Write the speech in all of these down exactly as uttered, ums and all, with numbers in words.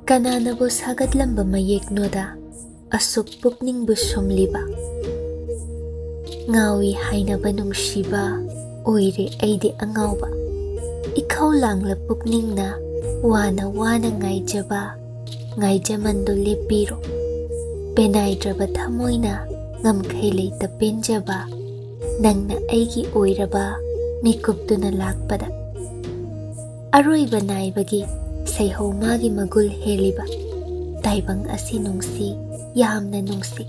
ꯀꯅꯥꯅꯕꯨ ꯁꯥꯒꯠꯂꯝꯕ ꯃꯌꯦꯛꯅꯣꯗ ꯑꯁꯨꯛ ꯄꯨꯛꯅꯤꯡꯕꯨ ꯁꯨꯝꯂꯤꯕ? ꯉꯥꯎꯏ ꯍꯥꯏꯅꯕ ꯅꯨꯡꯁꯤꯕ ꯑꯣꯏꯔꯦ ꯑꯩꯗꯤ ꯑꯉꯥꯎꯕ꯫ ꯏꯈꯧ ꯂꯥꯡꯂ ꯄꯨꯛꯅꯤꯡꯅ ꯋꯥꯅ ꯋꯥꯅ ꯉꯥꯏꯖꯕ ꯉꯥꯏꯖꯃꯟꯗꯨ ꯂꯦꯞꯄꯤꯔꯣ꯫ ꯄꯦꯅꯥꯏꯗ꯭ꯔꯕ ꯊꯃꯣꯏꯅ ꯉꯝꯈꯩ ꯂꯩꯇ ꯄꯦꯟꯖꯕ ꯅꯪꯅ ꯑꯩꯒꯤ ꯑꯣꯏꯔꯕ ꯃꯤꯀꯨꯞꯇꯨꯅ ꯂꯥꯛꯄꯗ꯫ ꯑꯔꯣꯏꯕ ꯅꯥꯏꯕꯒꯤ ꯁꯩꯍꯧ ꯃꯥꯒꯤ ꯃꯒꯨꯜ ꯍꯦꯜꯂꯤꯕ ꯇꯥꯏꯕꯪ ꯑꯁꯤ ꯅꯨꯡꯁꯤ, ꯌꯥꯝꯅ ꯅꯨꯡꯁꯤ꯫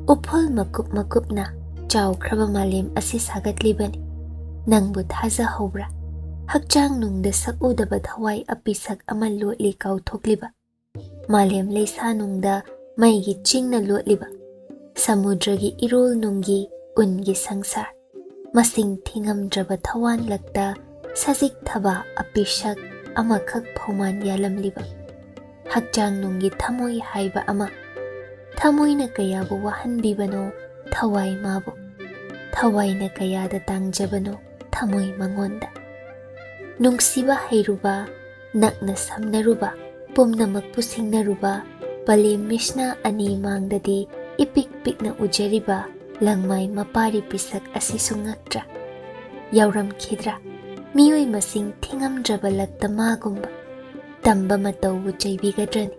ꯎꯐꯨꯜ ꯃꯀꯨꯞ ꯃꯀꯨꯞꯅ ꯆꯥꯎꯈ꯭ꯔꯕ ꯃꯥꯂꯦꯝ ꯑꯁꯤ ꯁꯥꯒꯠꯂꯤꯕꯅꯤ꯫ ꯅꯪꯕꯨ ꯊꯥꯖꯍꯧꯕ꯭ꯔꯥ? ꯍꯛꯆꯥꯡ ꯅꯨꯡꯗ ꯁꯛꯎꯗꯕ ꯊꯋꯥꯏ ꯑꯄꯤꯁꯛ ꯑꯃ ꯂꯣꯠꯂꯤ ꯀꯥꯎꯊꯣꯛꯂꯤꯕ꯫ ꯃꯥꯂꯦꯝ ꯂꯩꯁꯥ ꯅꯨꯡꯗ ꯃꯩꯒꯤ ꯆꯤꯡꯅ ꯂꯣꯠꯂꯤꯕ꯫ ꯁꯃꯨꯗ꯭ꯔꯒꯤ ꯏꯔꯣꯜ ꯅꯨꯡꯒꯤ ꯎꯟꯒꯤ ꯁꯪꯁꯥꯔ꯫ ꯃꯁꯤꯡ ꯊꯤꯉꯝꯗ꯭ꯔꯕ ꯊꯋꯥꯟꯂꯛꯇ ꯁꯖꯤꯛ ꯊꯕꯥ ꯑꯄꯤꯁꯛ ꯑꯃꯈꯛ ꯐꯧꯃꯥꯟ ꯌꯥꯂꯝꯂꯤꯕ꯫ ꯍꯛꯆꯥꯡ ꯅꯨꯡꯒꯤ ꯊꯃꯣꯏ ꯍꯥꯏꯕ ꯑꯃ꯫ ꯊꯃꯣꯏꯅ ꯀꯌꯥꯕꯨ ꯋꯥꯍꯟꯕꯤꯕꯅꯣ ꯊꯋꯥꯏ ꯃꯥꯕꯨ꯫ ꯊꯋꯥꯏꯅ ꯀꯌꯥꯗ ꯇꯥꯡꯖꯕꯅꯣ ꯊꯃꯣꯏ ꯃꯉꯣꯟꯗ꯫ ꯅꯨꯡꯁꯤꯕ ꯍꯩꯔꯨꯕ, ꯅꯛꯅ ꯁꯝꯅꯔꯨꯕ, ꯄꯨꯝꯅꯃꯛꯄꯨ ꯁꯤꯡꯅꯔꯨꯕ, ꯄꯂꯦꯝ ꯃꯤꯁꯅ ꯑꯅꯤ ꯃꯥꯡꯗꯗꯤ ꯏꯄꯤꯛ ꯄꯤꯛꯅ ꯎꯖꯔꯤꯕ ꯂꯪꯃꯥꯏ ꯃꯄꯥꯔꯤ ꯄꯤꯁꯛ ꯑꯁꯤꯁꯨ ꯉꯛꯇ꯭ꯔꯥ? ꯌꯥꯎꯔꯝꯈꯤꯗ꯭ꯔꯥ? ꯃꯤꯑꯣꯏ ꯃꯁꯤꯡ ꯊꯤꯉꯝꯗ꯭ꯔꯕ ꯂꯛꯇ ꯃꯥꯒꯨꯝꯕ꯫ ꯇꯝꯕ ꯃꯇꯧꯕꯨ ꯆꯩꯕꯤꯒꯗ꯭ꯔꯅꯤ?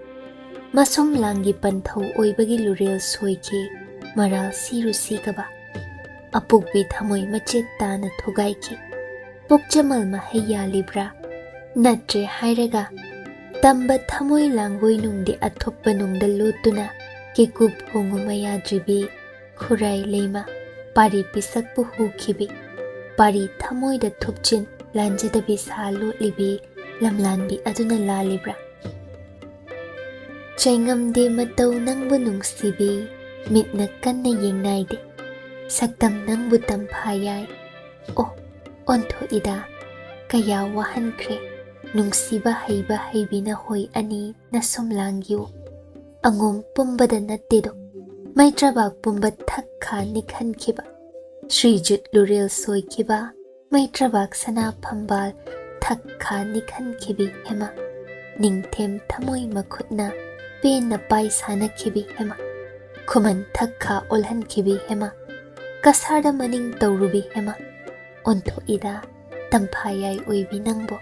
ꯃꯁꯨꯝ ꯂꯥꯡꯒꯤ ꯄꯟꯊꯧ ꯑꯣꯏꯕꯒꯤ ꯂꯨꯔꯦꯜ ꯁꯣꯏꯈꯤ, ꯃꯔꯥꯜ ꯁꯤꯔꯨ ꯁꯤꯒꯕ꯫ ꯑꯄꯣꯛꯄꯤ ꯊꯃꯣꯏ ꯃꯆꯦꯠ ꯇꯥꯅ ꯊꯨꯒꯥꯏꯈꯤ꯫ ꯄꯨꯛꯆꯃꯜ ꯃꯍꯩ ꯌꯥꯜꯂꯤꯕ꯭ꯔꯥ? ꯅꯠꯇ꯭ꯔꯦ ꯍꯥꯏꯔꯒ, ꯇꯝꯕ ꯊꯃꯣꯏ ꯂꯥꯡꯒꯣꯏ ꯅꯨꯡꯗꯤ ꯑꯊꯨꯞꯄ ꯅꯨꯡꯗ ꯂꯣꯠꯇꯨꯅ ꯀꯦꯀꯨꯞ ꯍꯣꯡꯉꯨ ꯃꯌꯥꯗ꯭ꯔꯤꯕꯤ ꯈꯨꯔꯥꯏ ꯂꯩꯃ, ꯄꯥꯔꯤ ꯄꯤꯁꯛꯄꯨ ꯍꯨꯈꯤꯕꯤ, ꯄꯥꯔꯤ ꯊꯃꯣꯏꯗ ꯊꯨꯞꯆꯤꯟ ꯂꯥꯟꯖꯗꯕꯤ ꯁꯥ ꯂꯣꯠꯂꯤꯕꯤ ꯂꯝꯂꯥꯟꯕꯤ ꯑꯗꯨꯅ ꯂꯥꯜꯂꯤꯕ꯭ꯔꯥ? ꯆꯩꯉꯝꯗꯦ ꯃꯇꯧ ꯅꯪꯕꯨ ꯅꯨꯡꯁꯤꯕꯤ, ꯃꯤꯠꯅ ꯀꯟꯅ ꯌꯦꯡꯅꯥꯏꯗꯦ꯫ ꯁꯛꯇꯝ ꯅꯪꯕꯨ ꯇꯝꯐꯥ ꯌꯥꯏ꯫ ꯑꯣ, ꯑꯣꯟꯊꯣꯛꯏꯗ, ꯀꯌꯥ ꯋꯥꯍꯟꯈ꯭ꯔꯦ꯫ ꯅꯨꯡꯁꯤꯕ ꯍꯩꯕ ꯍꯩꯕꯤꯅ ꯍꯣꯏ ꯑꯅꯤ ꯅꯁꯨꯝ ꯂꯥꯡꯒꯤꯌꯨ꯫ ꯑꯉꯣꯝ ꯄꯨꯝꯕꯗ ꯅꯠꯇꯦꯗꯣ, ꯃꯩꯇ꯭ꯔꯕꯥꯛ ꯄꯨꯝꯕ ꯊꯛ ꯈꯥ ꯅꯤꯛꯍꯟꯈꯤꯕ, ꯁ꯭ꯔꯤꯖꯨꯠ ꯂꯨꯔꯦꯜ ꯁꯣꯏꯈꯤꯕ, ꯃꯩꯇ꯭ꯔꯕꯥꯛ ꯁꯅꯥ ꯐꯝꯕꯥꯜ ꯊꯛ ꯈꯥ ꯅꯤꯛꯍꯟꯈꯤꯕꯤ ꯍꯦꯃ, ꯅꯤꯡꯊꯦꯝ ꯊꯃꯣꯏ ꯃꯈꯨꯠꯅ ꯄꯦꯟꯅ ꯄꯥꯏ ꯁꯥꯅꯈꯤꯕꯤ ꯍꯦꯃ, ꯈꯨꯃꯟ ꯊꯛ ꯈꯥ ꯑꯣꯜꯍꯟꯈꯤꯕꯤ ꯍꯦꯃ, ꯀꯁꯥꯔꯗ ꯃꯅꯤꯡ ꯇꯧꯔꯨꯕꯤ ꯍꯦꯃ, ꯑꯣꯟꯊꯣꯛꯏꯗ ꯇꯝꯐꯥ ꯌꯥꯏ ꯑꯣꯏꯕꯤ ꯅꯪꯕꯣ꯫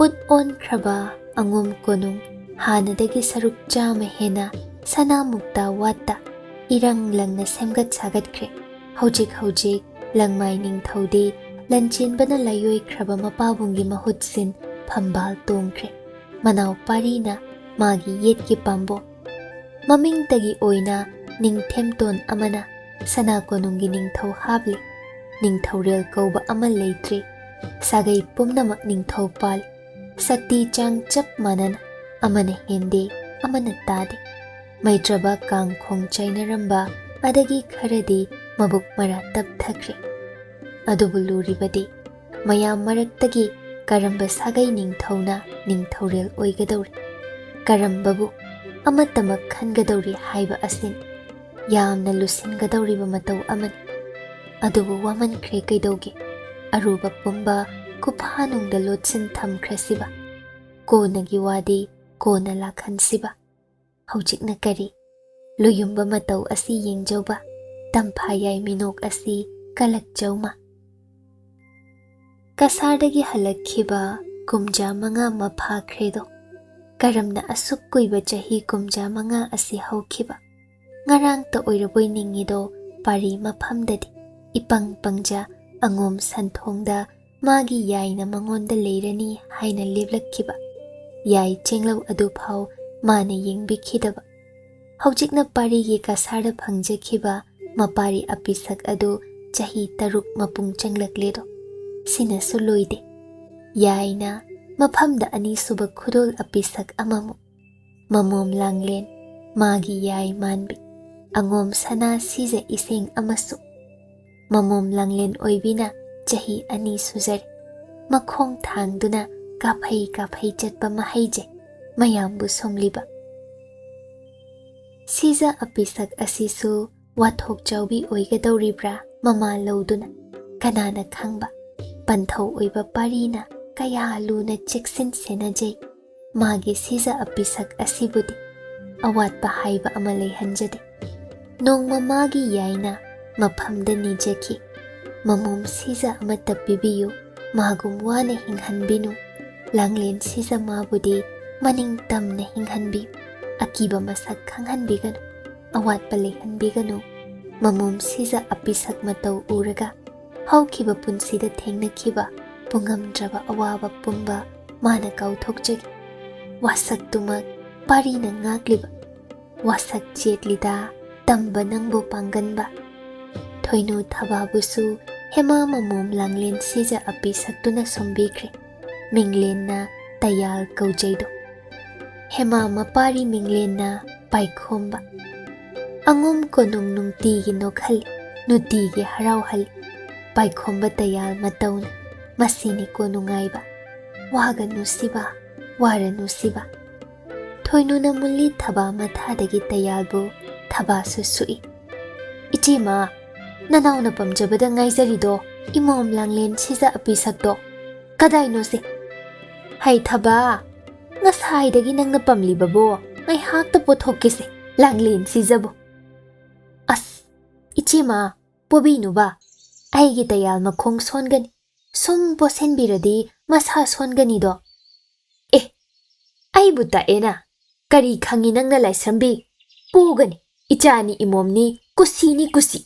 ꯎꯠ ꯑꯣꯟꯈ꯭ꯔꯕ ꯑꯉꯣꯝ ꯀꯣꯅꯨꯡ ꯍꯥꯟꯅꯗꯒꯤ ꯁꯔꯨꯛ ꯆꯥꯝꯃ ꯍꯦꯟꯅ ꯁꯅꯥ ꯃꯨꯛꯇꯥ ꯋꯥꯠꯇ ꯏꯔꯪ ꯂꯪꯅ ꯁꯦꯝꯒꯠ ꯁꯥꯒꯠꯈ꯭ꯔꯦ꯫ ꯍꯧꯖꯤꯛ ꯍꯧꯖꯤꯛ ꯂꯪꯃꯥꯏ ꯅꯤꯡꯊꯧꯗꯤ ꯂꯟꯆꯦꯟꯕꯅ ꯂꯥꯏꯑꯣꯏꯈ꯭ꯔꯕ ꯃꯄꯥꯕꯨꯡꯒꯤ ꯃꯍꯨꯠ ꯁꯤꯟ ꯐꯝꯕꯥꯜ ꯇꯣꯡꯈ꯭ꯔꯦ꯫ ꯃꯅꯥꯎ ꯄꯥꯔꯤꯅ ꯃꯥꯒꯤ ꯌꯦꯠꯀꯤ ꯄꯥꯝꯕꯣꯝ꯫ ꯃꯃꯤꯡꯇꯒꯤ ꯑꯣꯏꯅ ꯅꯤꯡꯊꯦꯝꯇꯣꯟ ꯑꯃꯅ ꯁꯅꯥ ꯀꯣꯅꯨꯡꯒꯤ ꯅꯤꯡꯊꯧ ꯍꯥꯞꯂꯤ꯫ ꯅꯤꯡꯊꯧꯔꯦꯜ ꯀꯧꯕ ꯑꯃ ꯂꯩꯇ꯭ꯔꯤ꯫ ꯁꯥꯒꯩ ꯄꯨꯝꯅꯃꯛ ꯅꯤꯡꯊꯧ ꯄꯥꯜꯂꯤ꯫ ꯁꯛꯇꯤ ꯆꯥꯡ ꯆꯞ ꯃꯥꯟꯅꯅ ꯑꯃꯅ ꯍꯦꯟꯗꯦ, ꯑꯃꯅ ꯇꯥꯗꯦ꯫ ꯃꯩꯇ꯭ꯔꯕ ꯀꯥꯡꯈꯣꯡ ꯆꯥꯏꯅꯔꯝꯕ ꯑꯗꯒꯤ ꯈꯔꯗꯤ ꯃꯕꯨꯛ ꯃꯔꯥ ꯇꯞꯊꯈ꯭ꯔꯦ꯫ ꯑꯗꯨꯕꯨ ꯂꯨꯔꯤꯕꯗꯤ ꯃꯌꯥꯝ ꯃꯔꯛꯇꯒꯤ ꯀꯔꯝꯕ ꯁꯥꯒꯩ ꯅꯤꯡꯊꯧꯅ ꯅꯤꯡꯊꯧꯔꯦꯜ ꯑꯣꯏꯒꯗꯧꯔꯤ, ꯀꯔꯝꯕꯕꯨ ꯑꯃꯠꯇꯃꯛ ꯈꯟꯒꯗꯧꯔꯤ ꯍꯥꯏꯕ ꯑꯁꯤꯅꯤ꯫ ꯌꯥꯝꯅ ꯂꯨꯁꯤꯟꯒꯗꯧꯔꯤꯕ ꯃꯇꯧ ꯑꯃꯅꯤ꯫ ꯑꯗꯨꯕꯨ ꯋꯥꯃꯟꯈ꯭ꯔꯦ ꯀꯩꯗꯧꯒꯦ? ꯑꯔꯨꯕ ꯄꯨꯝꯕ ꯀꯨꯐꯥꯅꯨꯡꯗ ꯂꯣꯠꯁꯤꯟ ꯊꯝꯈ꯭ꯔꯁꯤꯕ꯫ ꯀꯣꯟꯅꯒꯤ ꯋꯥꯗꯤ ꯀꯣꯟꯅ ꯂꯥꯛꯍꯟꯁꯤꯕ꯫ ꯍꯧꯖꯤꯛꯅ ꯀꯔꯤ? ꯂꯨꯌꯨꯝꯕ ꯃꯇꯧ ꯑꯁꯤ ꯌꯦꯡꯖꯧꯕ, ꯇꯝꯐꯥ ꯌꯥꯏ ꯃꯤꯅꯣꯛ ꯑꯁꯤ ꯀꯂꯛꯆꯧꯃ꯫ ꯀꯁꯥꯔꯗꯒꯤ ꯍꯜꯂꯛꯈꯤꯕ ꯀꯨꯝꯖꯥ ꯃꯉꯥ ꯑꯃ ꯐꯥꯈ꯭ꯔꯦꯗꯣ꯫ ꯀꯔꯝꯅ ꯑꯁꯨꯛ ꯀꯨꯏꯕ ꯆꯍꯤ ꯀꯨꯝꯖꯥ ꯃꯉꯥ ꯑꯁꯤ ꯍꯧꯈꯤꯕ? ꯉꯔꯥꯡꯇ ꯑꯣꯏꯔꯕꯣꯏ ꯅꯤꯡꯉꯤꯗꯣ, ꯄꯥꯔꯤ ꯃꯐꯝꯗꯗꯤ ꯏꯄꯪ ꯄꯪꯖ ꯑꯉꯣꯝ ꯁꯟꯊꯣꯡꯗ ꯃꯥꯒꯤ ꯌꯥꯏꯅ ꯃꯉꯣꯟꯗ ꯂꯩꯔꯅꯤ ꯍꯥꯏꯅ ꯂꯦꯞꯂꯛꯈꯤꯕ ꯌꯥꯏ ꯆꯦꯡꯂꯧ ꯑꯗꯨꯐꯥꯎ ꯃꯥꯅ ꯌꯦꯡꯕꯤꯈꯤꯗꯕ꯫ ꯍꯧꯖꯤꯛꯅ ꯄꯥꯔꯤꯒꯤ ꯀꯁꯥꯔꯗ ꯐꯪꯖꯈꯤꯕ ꯃꯄꯥꯔꯤ ꯑꯄꯤꯁꯛ ꯑꯗꯨ ꯆꯍꯤ ꯇꯔꯨꯛ ꯃꯄꯨꯡ ꯆꯪꯂꯛꯂꯦꯗꯣ꯫ ꯁꯤꯅꯁꯨ ꯂꯣꯏꯗꯦ꯫ ꯌꯥꯏꯅ ꯃꯐꯝꯗ ꯑꯅꯤꯁꯨꯕ ꯈꯨꯗꯣꯜ ꯑꯄꯤꯁꯛ ꯑꯃꯃꯨꯛ꯫ ꯃꯃꯣꯝ ꯂꯥꯡꯂꯦꯟ, ꯃꯥꯒꯤ ꯌꯥꯏ ꯃꯥꯟꯕꯤ, ꯑꯉꯣꯝ ꯁꯅꯥ ꯁꯤꯖ ꯏꯁꯦꯡ ꯑꯃꯁꯨ꯫ ꯃꯃꯣꯝ ꯂꯥꯡꯂꯦꯟ ꯑꯣꯏꯕꯤꯅ ꯆꯍꯤ ꯑꯅꯤ ꯁꯨꯖꯔꯦ꯫ ꯃꯈꯣꯡ ꯊꯥꯡꯗꯨꯅ ꯀꯥꯐꯩ ꯀꯥꯐꯩ ꯆꯠꯄ ꯃꯍꯩꯖꯩ꯫ ꯃꯌꯥꯝꯕꯨ ꯁꯨꯝꯂꯤꯕ꯫ ꯁꯤꯖ ꯑꯄꯤꯁꯛ ꯑꯁꯤꯁꯨ ꯋꯥꯊꯣꯛ ꯆꯥꯎꯕꯤ ꯑꯣꯏꯒꯗꯧꯔꯤꯕ꯭ꯔꯥ ꯃꯃꯥ ꯂꯧꯗꯨꯅ? ꯀꯅꯥꯅ ꯈꯪꯕ? ꯄꯟꯊꯧ ꯑꯣꯏꯕ ꯄꯥꯔꯤꯅ ꯀꯌꯥ ꯂꯨꯅ ꯆꯦꯛꯁꯤꯟ ꯁꯦꯟꯅꯖꯩ꯫ ꯃꯥꯒꯤ ꯁꯤꯖ ꯑꯄꯤꯁꯛ ꯑꯁꯤꯕꯨꯗꯤ ꯑꯋꯥꯠꯄ ꯍꯥꯏꯕ ꯑꯃ ꯂꯩꯍꯟꯖꯗꯦ꯫ ꯅꯣꯡꯃ ꯃꯥꯒꯤ ꯌꯥꯏꯅ ꯃꯐꯝꯗ ꯅꯤꯖꯈꯤ, "ꯃꯃꯣꯝ ꯁꯤꯖ ꯑꯃꯠꯇ ꯄꯤꯕꯤꯌꯨ, ꯃꯥꯒꯨꯝ ꯋꯥꯅ ꯍꯤꯡꯍꯟꯕꯤꯅꯨ꯫ ꯂꯥꯡꯂꯦꯟ ꯁꯤꯖ ꯃꯥꯕꯨꯗꯤ ꯃꯅꯤꯡ ꯇꯝꯅ ꯍꯤꯡꯍꯟꯕꯤꯌꯨ꯫ ꯑꯀꯤꯕ ꯃꯁꯛ ꯈꯪꯍꯟꯕꯤꯒꯅꯨ, ꯑꯋꯥꯠꯄ ꯂꯩꯍꯟꯕꯤꯒꯅꯨ꯫ ꯃꯃꯣꯝ ꯁꯤꯖ ꯑꯄꯤꯁꯛ ꯃꯇꯧ ꯎꯔꯒ ꯍꯧꯈꯤꯕ ꯄꯨꯟꯁꯤꯗ ꯊꯦꯡꯅꯈꯤꯕ ꯄꯨꯡꯉꯝꯗ꯭ꯔꯕ ꯑꯋꯥꯕ ꯄꯨꯝꯕ ꯃꯥꯅ ꯀꯥꯎꯊꯣꯛꯆꯒꯦ꯫ ꯋꯥꯁꯛꯇꯨꯃꯛ ꯄꯥꯔꯤꯅ ꯉꯥꯛꯂꯤꯕ꯫ ꯋꯥꯁꯛ ꯆꯦꯠꯂꯤꯗ, ꯇꯝꯕ ꯅꯪꯕꯨ ꯄꯥꯡꯒꯟꯕ"꯫ ꯊꯣꯏꯅꯨ ꯊꯕꯥꯕꯨꯁꯨ ꯍꯦꯃꯥ ꯃꯃꯣꯝ ꯂꯥꯡꯂꯦꯟ ꯁꯤꯖ ꯑꯄꯤꯁꯛꯇꯨꯅ ꯁꯨꯝꯕꯤꯈ꯭ꯔꯦ꯫ ꯃꯤꯡꯂꯦꯟꯅ ꯇꯌꯥꯜ ꯀꯧꯖꯩꯗꯣ꯫ ꯍꯦꯃꯥ ꯃꯄꯥꯔꯤ ꯃꯤꯡꯂꯦꯟꯅ ꯄꯥꯏꯈꯣꯝꯕ꯫ ꯑꯉꯣꯝ ꯀꯣꯅꯨꯡ ꯅꯨꯡꯇꯤꯒꯤ ꯅꯣꯛꯍꯜꯂꯤ, ꯅꯨꯡꯇꯤꯒꯤ ꯍꯔꯥꯎꯍꯜꯂꯤ꯫ ꯄꯥꯏꯈꯣꯝꯕ ꯇꯌꯥꯜ ꯃꯇꯧꯅ꯫ ꯃꯁꯤꯅꯤꯀꯣ ꯅꯨꯡꯉꯥꯏꯕ꯫ ꯋꯥꯒꯅꯨ ꯁꯤꯕ, ꯋꯥꯔꯅꯨ ꯁꯤꯕ꯫ ꯊꯣꯏꯅꯨꯅ ꯃꯨꯜꯂꯤ ꯊꯕꯥ ꯃꯊꯥꯗꯒꯤ ꯇꯌꯥꯜꯕꯨ꯫ ꯊꯕꯥꯁꯨ ꯁꯨꯛꯏ꯫ "ꯏꯆꯦꯃ, ꯅꯅꯥꯎꯅ ꯄꯥꯝꯖꯕꯗ ꯉꯥꯏꯖꯔꯤꯗꯣ, ꯏꯃꯣꯝ ꯂꯥꯡꯂꯦꯟ ꯁꯤꯖ ꯑꯄꯤꯁꯛꯇꯣ꯫ ꯀꯗꯥꯏꯅꯣꯁꯦ? ꯍꯩ ꯊꯕꯥ, ꯉꯁꯥꯏꯗꯒꯤ ꯅꯪꯅ ꯄꯥꯝꯂꯤꯕꯕꯣ, ꯉꯥꯏꯍꯥꯛꯇ ꯄꯣꯊꯣꯛꯀꯦꯁꯦ, ꯂꯥꯡꯂꯦꯟ ꯁꯤꯖꯕꯨ꯫ ꯑꯁ, ꯏꯆꯦꯃ, ꯄꯣꯕꯤꯅꯨꯕ, ꯑꯩꯒꯤ ꯇꯌꯥꯜ ꯃꯈꯣꯡ ꯁꯣꯟꯒꯅꯤ, ꯁꯨꯝ ꯄꯣꯠꯁꯤꯟꯕꯤꯔꯗꯤ ꯃꯁꯥ ꯁꯣꯟꯒꯅꯤꯗꯣ꯫ ꯑꯦ, ꯑꯩꯕꯨ ꯇꯥꯛꯑꯦꯅ? ꯀꯔꯤ ꯈꯪꯉꯤ ꯅꯪꯅ ꯂꯥꯏꯁ꯭ꯔꯝꯕꯤ? ꯄꯨꯒꯅꯤ, ꯏꯆꯥꯅꯤ ꯏꯃꯣꯝꯅꯤ, ꯀꯨꯁꯤꯅꯤ ꯀꯨꯁꯤ"꯫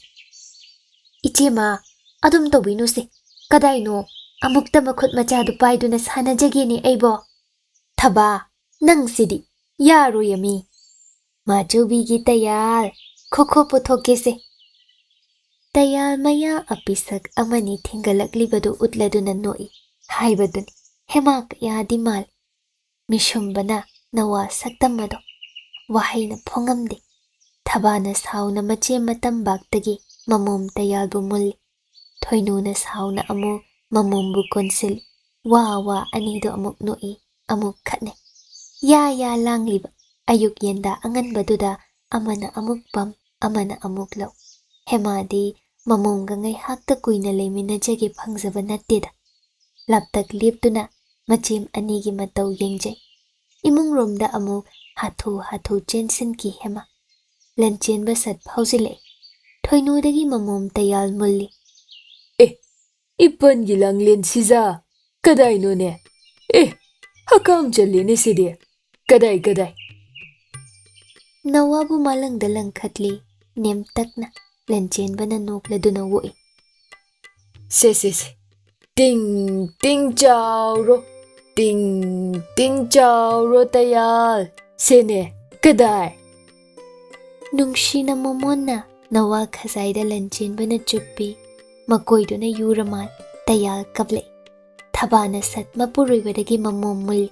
"ꯏꯆꯦꯃ, ꯑꯗꯨꯝ ꯇꯧꯕꯤꯅꯨꯁꯦ꯫ ꯀꯗꯥꯏꯅꯣ ꯑꯃꯨꯛꯇ ꯃꯈꯨꯠ ꯃꯆꯥꯗꯨ ꯄꯥꯏꯗꯨꯅ ꯁꯥꯟꯅꯖꯒꯦꯅꯦ ꯑꯩꯕꯣ"꯫ "ꯊꯕꯥ, ꯅꯪꯁꯤꯗꯤ ꯌꯥꯔꯣꯏꯌꯦ ꯃꯤ꯫ ꯃꯥꯆꯧꯕꯤꯒꯤ ꯇꯌꯥꯜ, ꯈꯣꯈꯣ ꯄꯨꯊꯣꯛꯀꯦꯁꯦ"꯫ ꯇꯌꯥꯜ ꯃꯌꯥ ꯑꯄꯤꯁꯛ ꯑꯃꯅꯤ ꯊꯤꯡꯒꯠꯂꯛꯂꯤꯕꯗꯨ ꯎꯠꯂꯗꯨꯅ ꯅꯣꯛꯏ ꯍꯥꯏꯕꯗꯨꯅꯤ꯫ ꯍꯦꯃꯥ ꯀꯌꯥꯗꯤ ꯃꯥꯜꯂꯤ꯫ ꯃꯤꯁꯨꯝꯕꯅ ꯅꯋꯥ ꯁꯛꯇꯝ ꯑꯗꯣ ꯋꯥꯍꯩꯅ ꯐꯣꯡꯉꯝꯗꯦ꯫ ꯊꯕꯥꯅ ꯁꯥꯎꯅ ꯃꯆꯦꯝ ꯃꯇꯝꯕꯥꯛꯇꯒꯤ ꯃꯃꯣꯝ ꯇꯌꯥꯜꯕꯨ ꯃꯨꯜꯂꯤ꯫ ꯊꯣꯏꯅꯨꯅ ꯁꯥꯎꯅ ꯑꯃꯨꯛ ꯃꯃꯣꯝꯕꯨ ꯀꯣꯟꯁꯤꯜꯂꯤ꯫ ꯋꯥ ꯋꯥ ꯑꯅꯤꯗꯨ ꯑꯃꯨꯛ ꯅꯣꯛꯏ, ꯑꯃꯨꯛ ꯈꯠꯅꯩ꯫ ꯌꯥ ꯌꯥ ꯂꯥꯡꯂꯤꯕ ꯑꯌꯨꯛ ꯌꯦꯟꯗꯥ ꯑꯉꯟꯕꯗꯨꯗ ꯑꯃꯅ ꯑꯃꯨꯛ ꯄꯝ, ꯑꯃꯅ ꯑꯃꯨꯛ ꯂꯧ꯫ ꯍꯦꯃꯥꯗꯤ ꯃꯃꯣꯝꯒ ꯉꯥꯏꯍꯥꯛꯇ ꯀꯨꯏꯅ ꯂꯩꯃꯤꯟꯅꯖꯒꯦ ꯐꯪꯖꯕ ꯅꯠꯇꯦꯗ꯫ ꯂꯥꯞꯇꯛ ꯂꯦꯞꯇꯨꯅ ꯃꯆꯦꯝ ꯑꯅꯤꯒꯤ ꯃꯇꯧ ꯌꯦꯡꯖꯩ꯫ ꯏꯃꯨꯡꯔꯣꯝꯗ ꯑꯃꯨꯛ ꯍꯥꯊꯨ ꯍꯥꯊꯨ ꯆꯦꯟꯁꯤꯟꯈꯤ ꯍꯦꯃꯥ꯫ ꯂꯟꯆꯦꯟꯕ ꯁꯠ ꯐꯥꯎꯖꯤꯜꯂꯛꯏ꯫ ꯊꯣꯏꯅꯨꯗꯒꯤ ꯃꯃꯣꯝ ꯇꯌꯥꯜ ꯃꯨꯜꯂꯤ꯫ "ꯑꯦ, ꯏꯄꯟꯒꯤ ꯂꯥꯡꯂꯦꯟ ꯁꯤꯖ, ꯀꯗꯥꯏꯅꯣꯅꯦ? ꯑꯦ, ꯍꯀꯥꯝ ꯆꯜꯂꯦꯅꯦ ꯁꯤꯗꯤ꯫ ꯀꯗꯥꯏ, ꯀꯗꯥꯏ?" ꯅꯋꯥꯕꯨ ꯃꯥꯂꯪꯗ ꯂꯪꯈꯠꯂꯤ, ꯅꯦꯝꯇꯛꯅ꯫ ꯂꯟꯆꯦꯟꯕꯅ ꯅꯣꯛꯂꯗꯨꯅ ꯑꯣꯛꯏ꯫ "ꯁꯦ, ꯁꯦ, ꯁꯦ, ꯇꯤꯡ ꯇꯤꯡ ꯆꯥꯎꯔꯣ, ꯇꯤꯡ ꯇꯤꯡ ꯆꯥꯎꯔꯣ ꯇꯌꯥꯜ꯫ ꯁꯦꯅꯦ, ꯀꯗꯥꯏ?" ꯅꯨꯡꯁꯤꯅ ꯃꯣꯃꯣꯟꯅ ꯅꯋꯥ ꯈꯖꯥꯏꯗ ꯂꯟꯆꯦꯟꯕꯅ ꯆꯨꯞꯄꯤ, ꯃꯀꯣꯏꯗꯨꯅ ꯌꯨꯔꯃꯥꯟ꯫ ꯇꯌꯥꯜ ꯀꯞꯂꯛꯏ꯫ ꯊꯕꯥꯅ ꯁꯠ ꯃꯄꯨꯔꯣꯏꯕꯗꯒꯤ ꯃꯃꯣꯝ ꯃꯨꯜꯂꯤ꯫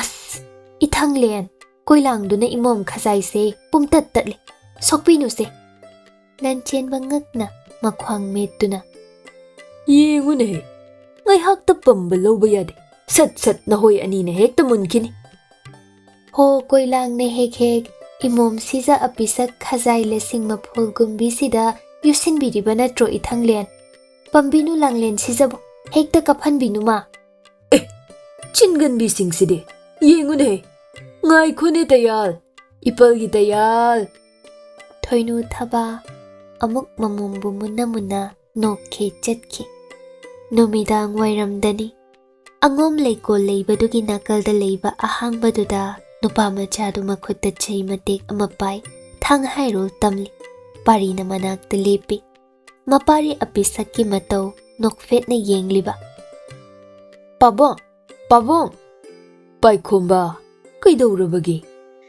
"ꯑꯁ! ꯏꯊꯪꯂꯦꯟ! ꯀꯣꯏꯂꯥꯡꯗꯨꯅ ꯏꯃꯣꯝ ꯈꯖꯥꯏꯁꯦ ꯄꯨꯝꯇꯠ ꯇꯠꯂꯦ꯫ ꯁꯣꯛꯄꯤꯅꯨꯁꯦ!" ꯂꯟꯆꯦꯟꯕ ꯉꯛꯅ ꯃꯈ꯭ꯋꯥꯡ ꯃꯦꯠꯇꯨꯅ꯫ "ꯌꯦꯡꯉꯨꯅꯦꯍꯦ, ꯉꯥꯏꯍꯥꯛꯇ ꯄꯝꯕ ꯂꯧꯕ ꯌꯥꯗꯦ꯫ ꯁꯠ ꯁꯠ ꯅꯍꯣꯏ ꯑꯅꯤꯅ ꯍꯦꯛꯇ ꯃꯨꯟꯈꯤꯅꯤ꯫" ꯍꯣ, ꯀꯣꯏꯂꯥꯡꯅ ꯍꯦꯛ ꯍꯦꯛ ꯏꯃꯣꯝ ꯁꯤꯖ ꯑꯄꯤꯁꯛ ꯈꯖꯥꯏ ꯂꯁꯤꯡ ꯃꯐꯣꯜ ꯒꯨꯝꯕꯤꯁꯤꯗ ꯌꯨꯁꯤꯟꯕꯤꯔꯤꯕ ꯅꯠꯇ꯭ꯔꯣ ꯏꯊꯪꯂꯦꯟ? ꯄꯝꯕꯤꯅꯨ ꯂꯥꯡꯂꯦꯟ ꯁꯤꯖꯕꯨ, ꯍꯦꯛꯇ ꯀꯞꯍꯟꯕꯤꯅꯨ ꯃꯥ꯫ "ꯑꯦ, ꯆꯤꯟꯒꯟꯕꯤꯁꯤꯡꯁꯤꯗꯤ! ꯌꯦꯡꯉꯨꯅꯦꯍꯦ! ꯉꯥꯏꯈꯣꯅꯦ ꯇꯌꯥꯜ! ꯏꯄꯜꯒꯤ ꯇꯌꯥꯜ!" ꯊꯣꯏꯅꯨ ꯊꯕꯥ ꯑꯃꯨꯛ ꯃꯃꯣꯝꯕꯨ ꯃꯨꯟꯅ ꯃꯨꯟꯅ ꯅꯣꯛꯈꯤ ꯆꯠꯈꯤ꯫ ꯅꯨꯃꯤꯗꯥꯡ ꯋꯥꯏꯔꯝꯗꯅꯤ꯫ ꯑꯉꯣꯝ ꯂꯩꯀꯣꯜ ꯂꯩꯕꯗꯨꯒꯤ ꯅꯥꯀꯜꯗ ꯂꯩꯕ ꯑꯍꯥꯡꯕꯗꯨꯗ ꯅꯨꯄꯥ ꯃꯆꯥꯗꯨ ꯃꯈꯨꯠꯇ ꯆꯩ ꯃꯇꯦꯛ ꯑꯃ ꯄꯥꯏ, ꯊꯥꯡ ꯍꯥꯏꯔꯣꯜ ꯇꯝꯂꯤ꯫ ꯄꯥꯔꯤꯅ ꯃꯅꯥꯛꯇ ꯂꯦꯞꯄꯤ꯫ ꯃꯄꯥꯔꯤ ꯑꯄꯤꯁꯛꯀꯤ ꯃꯇꯧ ꯅꯣꯛꯐꯦꯠꯅ ꯌꯦꯡꯂꯤꯕ꯫ "ꯄꯥꯕꯨꯡ! ꯄꯥꯕꯨꯡ!" "ꯄꯥꯏꯈꯣꯝꯕ, ꯀꯩꯗꯧꯔꯕꯒꯦ?